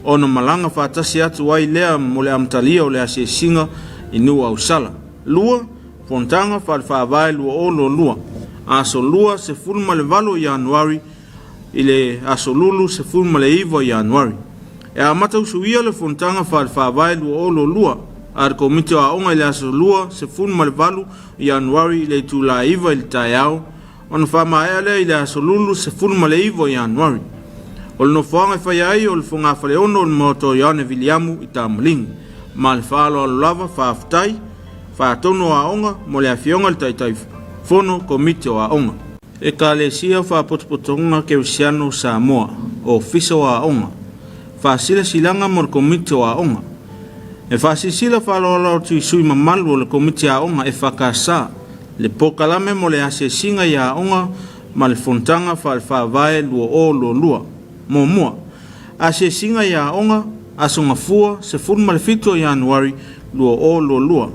ona malaga faatasi atu ai lea mo le amatalia o le asiasiga i Nuuausala. 2, Fonotaga Faale-Faavae 2022, Aso Lua 18 o Ianuari i le Aso Lulu 19 o Ianuari. E amata usuia le Fonotaga Faale-Faavae 2022 a le Komiti o Aoga i le Aso Lua 18 o Ianuari i le itula e 9 i le taeao, ona faamaea lea i le Aso Lulu 19 o Ianuari. O le nofoaga e faia ai o le fogafaleono o le Maota o Ioane Viliamu i Tamaligi. Ma le faaaloalo lava, faafetai. Faatonu o Aoga mo le Afioga i le Taitaifono Komiti o Aoga. Ekalesia Faapotopotoga Kerisiano Samoa, Ofisa o Aoga, Faasilasilaga mo le Komiti o Aoga. E faasilasila faaaloalo atu i sui mamalu o le Komiti Aoga EFKS le polokalame mo le asiasiga i aoga ma le Fonotaga Faale-Faavae 2022. Muamua, Asiasiga i aoga, Aso Gafua, 17 o Ianuari 2022.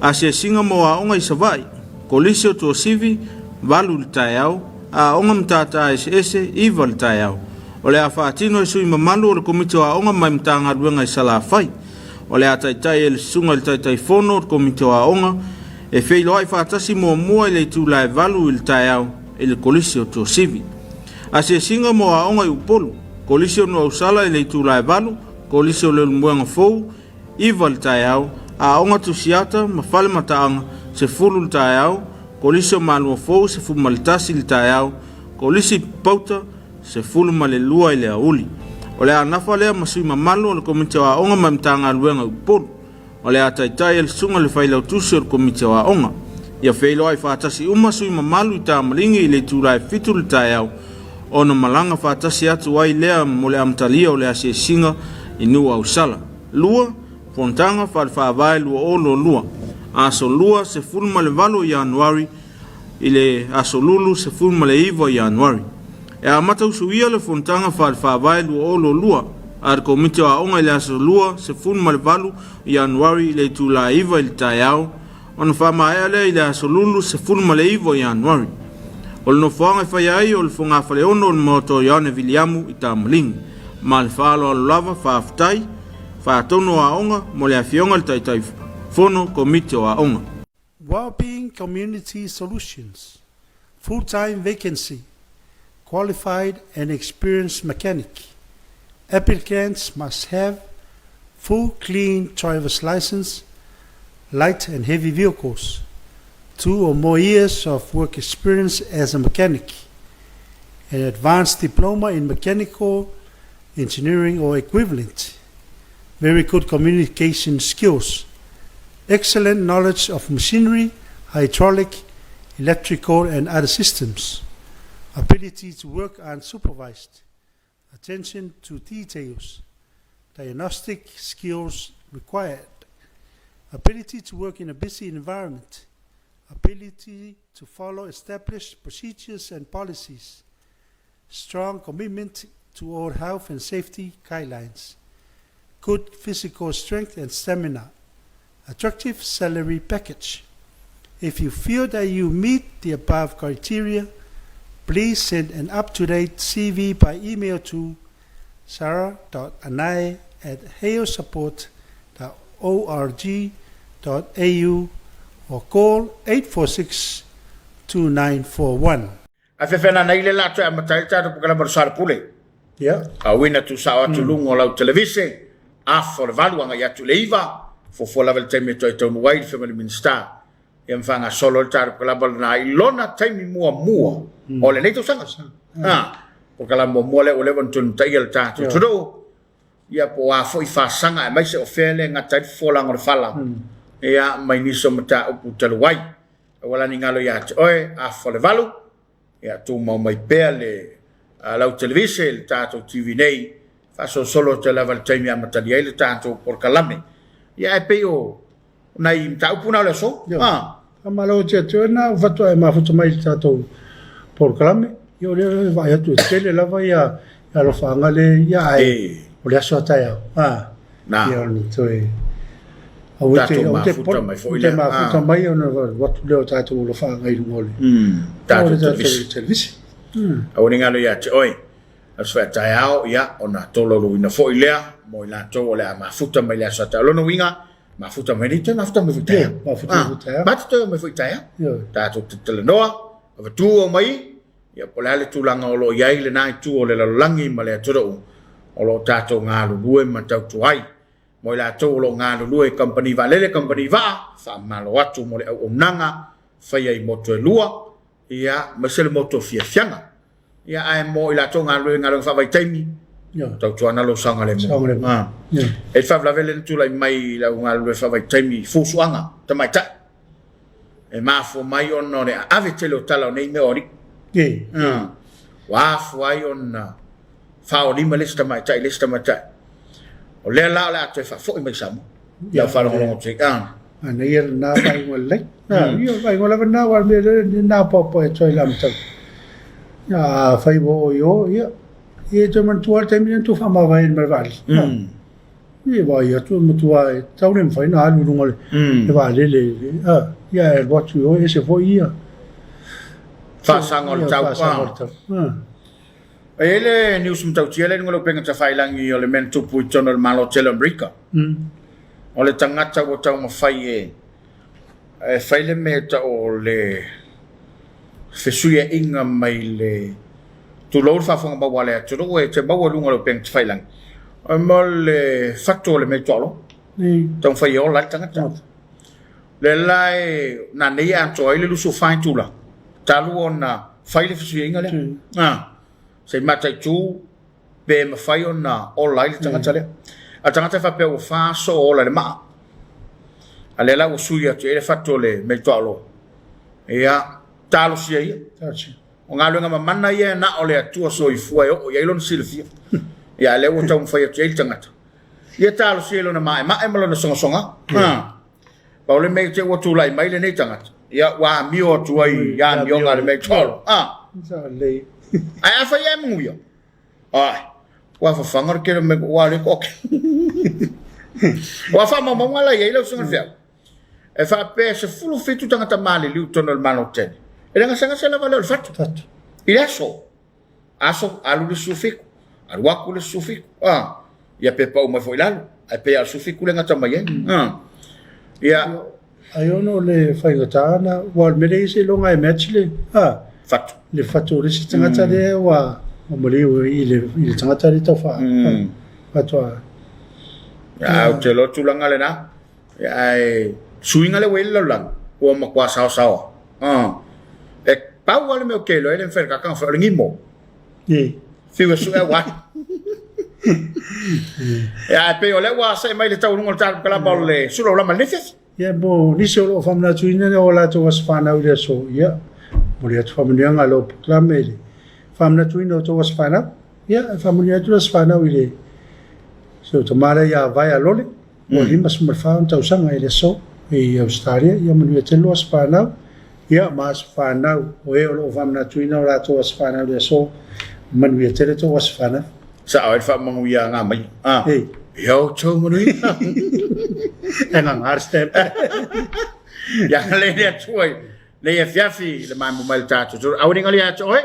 Asiasiga mo aoga i Savaii, Kolisi o Tuasivi, 8 i le taeao, Aoga Matata Eseese, 9 i le taeao. O le a faatino e sui mamalu o le Komiti o Aoga mai Matagaluega i Salafai. O le a taitai e le Susuga i le Taitaifono o le Komiti o Aoga e feiloai faatasi muamua i le itula e 8 i le taeao i le Kolisi o Tuasivi. Asiasiga mo aoga i Upolu, Kolisi o Nuuausala i le itula e 8, Kolisi o Leulumoega Fou, 9 i le taeao, Aoga Tusiata ma Falemataaga, 10 i le taeao, Kolisi o Malua Fou, 11 i le taeao, Kolisi Pauta, 12 i le aoauli. O le a nafa lea ma sui mamalu o le Komiti o Aoga mai Matagaluega i Upolu. O le a taitai e le Susuga i le Failautusi o le Komiti o Aoga. Ia feiloai faatasi uma sui mamalu i Tamaligi i le itula e 7 i le taeao, ona malaga faatasi atu ai lea mo le amatalia o le asiasiga i Nuuausala. 2, Fonotaga Faale-Faavae 2022, Aso Lua 18 o Ianuari i le Aso Lulu 19 o Ianuari. E amata usuia le Fonotaga Faale-Faavae 2022 a le Komiti o Aoga i le Aso Lua 18 o Ianuari i le itula e 9 i le taeao, ona faamaea lea i le Aso Lulu 19 o Ianuari. O le nofoaga e faia ai o le fogafaleono o le Maota o Ioane Viliamu i Tamaligi. Ma le faaaloalo lava, faafetai. Faatonu o Aoga mo le Afioga i le Taitaifono Komiti o Aoga. Wellbeing Community Solutions, full-time vacancy, qualified and experienced mechanic. Applicants must have full clean driver's license, light and heavy vehicles. 2 or more years of work experience as a mechanic, an advanced diploma in mechanical engineering or equivalent, very good communication skills, excellent knowledge of machinery, hydraulic, electrical and other systems, ability to work unsupervised, attention to details, diagnostic skills required, ability to work in a busy environment, ability to follow established procedures and policies, strong commitment to all health and safety guidelines, good physical strength and stamina, attractive salary package. If you feel that you meet the above criteria, please send an up-to-date CV by email to sarah.anai at halesupport.org.au or call 846 2941. Ae fefe ana ai le la toe amata ai le tatou polokalame o le Soala Pule. Ia. A uina tusao atu luga o lau televise, afa o le valu agai atu i le iva, fuafua lava i le taimi e toe taunuu ai le Afioga i le Minisita. Ia ma faagasolo ai le tatou polokalame lena i lona taimi muamua o lenei tausaga. A, polokalame muamua lea ua leva ona tunutaia le tatou atunuu. Ia po o a foi fasaga aemaise o fea le gata ai le fofolaga o le fala, ia mai nisi o mataupu talu ai. Aua la ne i galo ia te oe, afa o le valu, ia tumau mai pea le lau televise, le tatou TV nei, faasolosolo atu ai lava i le taimi e amatalia ai le tatou polokalame. Ia ae pei o nai mataupu na o le aso. Ia, faamalo atu ia te oe na ua faatoa e mafuta mai i le tatou polokalame. Ia o lea e vaai atu e tele lava ia alofaaga le ia ae o le aso a taeao. Na. Ia ona toe aua te Tatou aua te mafuta polo mai foi te lea. mafuta mai ona alu atu lea o tatou alofaaga i luga o le o Tatou le tatou televise. televise. Aua ne i galo ia te oe. Aso faataeao, ia, ona tolaulauina foi lea mo i latou o le a mafuta mai le aso a taeao. O lona uiga, mafuta mai nei toe mafuta mai foi taeao. Ia, mafuta mai foi taeao. Matou toe omai foi taeao. Ia. Tatou te talanoa, avatu omai, ia po o le a le tulaga o lo o i ai lena itu o le lalolagi ma le atunuu o lo o tatou galulue ma tautua ai. Mo i latou o lo o galulue i kamupani vaalele, kamupani vaa, faamalo atu mo le auaunaga faia i motu e lua, ia, aemaise le motu o fiafiaga. Ia, ae mo i latou galulue i galuega faavaitaimi, tautuana lou saogalemu. Saogalemu. E i ai le faalavelave lea na tulai mai i lau galulue faavaitaimi i fuafuaga tamaitai. E mafua mai ona o le aave tele o tala o nei mea o alii. Ua afua ai ona faaolima le isi tamaitai i le isi tamaitai. O lea la o le a toe faafoi mai i Samoa. Lau faalogologo atu ai. Manaia lena vaaiga lelei. Ia, o le vaaiga lava lena, aua o le mea lea e napaopae atu ai i le amataga. Ia, afai ua oo i o, ia, ia e toe manatua lava le taimi lea na tou faamavae ai ma le vaalele. Ia, vaai atu e matua e tatau le mafai ona alu i luga o le vaalele, ia ae alu atu i o e ese foi ia. Faasaga o le tau. Faasaga o le tau. E i ai le news matautia lea i luga o le upega tafailangi o le mea na tupu i totonu o le Malo tele o Amerika. O le tagata ua taumafai e e fai le mea e tau o le fesuiaiga mai le tulou le faafofoga maua a le atunuu e te maua i luga o le upega tafailangi mo le fatu o le mea tuaolo. Taumafai e ola ai le tagata. Lea la e nanei e atoa ai le 24 itula talu ona fai le fesuiaiga lea. Se i mataitu pe mafai ona ola ai le tagata lea. A o le tagata e faapea ua fa aso o ola i le maa. A lea la ua sui atu i ai le fatu o le mea tuaolo. Ia, talosia ia. O galuega mamana ia na o le Atua soifua e oo i ai lona silafia. Ia, a lea ua taumafai atu i ai le tagata. Ia talosia i lona maemae ma lona sogasoga. Pau le mea i te ua tulai mai lenei tagata, ia ua amio atu ai i amioga a le mea tolo. Ae afai e manuia, ai, ua fafaga le tele o mea ua le toate. Ua faamaumauga la i ai lau susuga i le feau. E faapea e 17 tagata maliliu i totonu o le Malo tele. E le gasegase lava lea o le fatu. I le aso. Aso, alu le 17, alu atu le 17, a, ia pe pau mai foi i lalo, ae pei lava o le 17 le gata mai ai. A, ia. Ai ona o le faigata na, ua o le mea lea seiloga e match le, a, Fatu. le fatu o le isi tagata lea ua maliu i le, i le tagata lea tau faa, faatoa. A, ou te iloa tulaga lena, ae suiga lea ua i ai le lalolagi, ua matua saosaoa. E pau lava le mea ou te iloa ai le mafai e le tagata ona fai o le gimo. Fiu e sue au ai. Ia ae pei o lea ua see mai le taualuga o le tatou kalama o le sula o lama i lenei afiafi. Ia mo nisi o lo o faamanatuina o latou aso fanau i le aso, ia, momoli atu faamanuiaga a lou polokalame i le faamanatuina o tou aso fanau. Ia, e faamanuia atu le aso fanau i le si ou tama lea ia Vaea Lole, ua 54 ona tausaga i le aso i Ausetalia. Ia manuia tele lou aso fanau. Ia, ma aso fanau o e o lo o faamanatuina o latou aso fanau i le aso, manuia tele tou aso fanau. Sao ai le faamanuia a Gamaia. Ah. Ei. Ia outou manuia. E gaga le stamp. Ia le le Atua i lenei afiafi i le maemo mai le tatou tolu. Aua ne i ia te oe.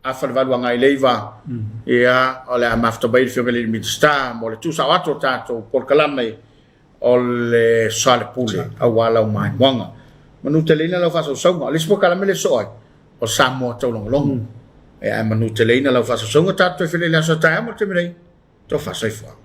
Afa le 8 agai le 9. Ia, o le a mafuta mai le Afioga i le Minisita mo le tuusao atu o tatou polokalame o le soalepule aua lau maimoaga. Manuteleina lau faasausauga. O le isi polokalame lea e soo ai, o Samoa Taulogologo. Ia, ae manuteleina lau faasausauga tatou toe feiloai i le aso a taeao mo le taimi nei. Tofa soifua.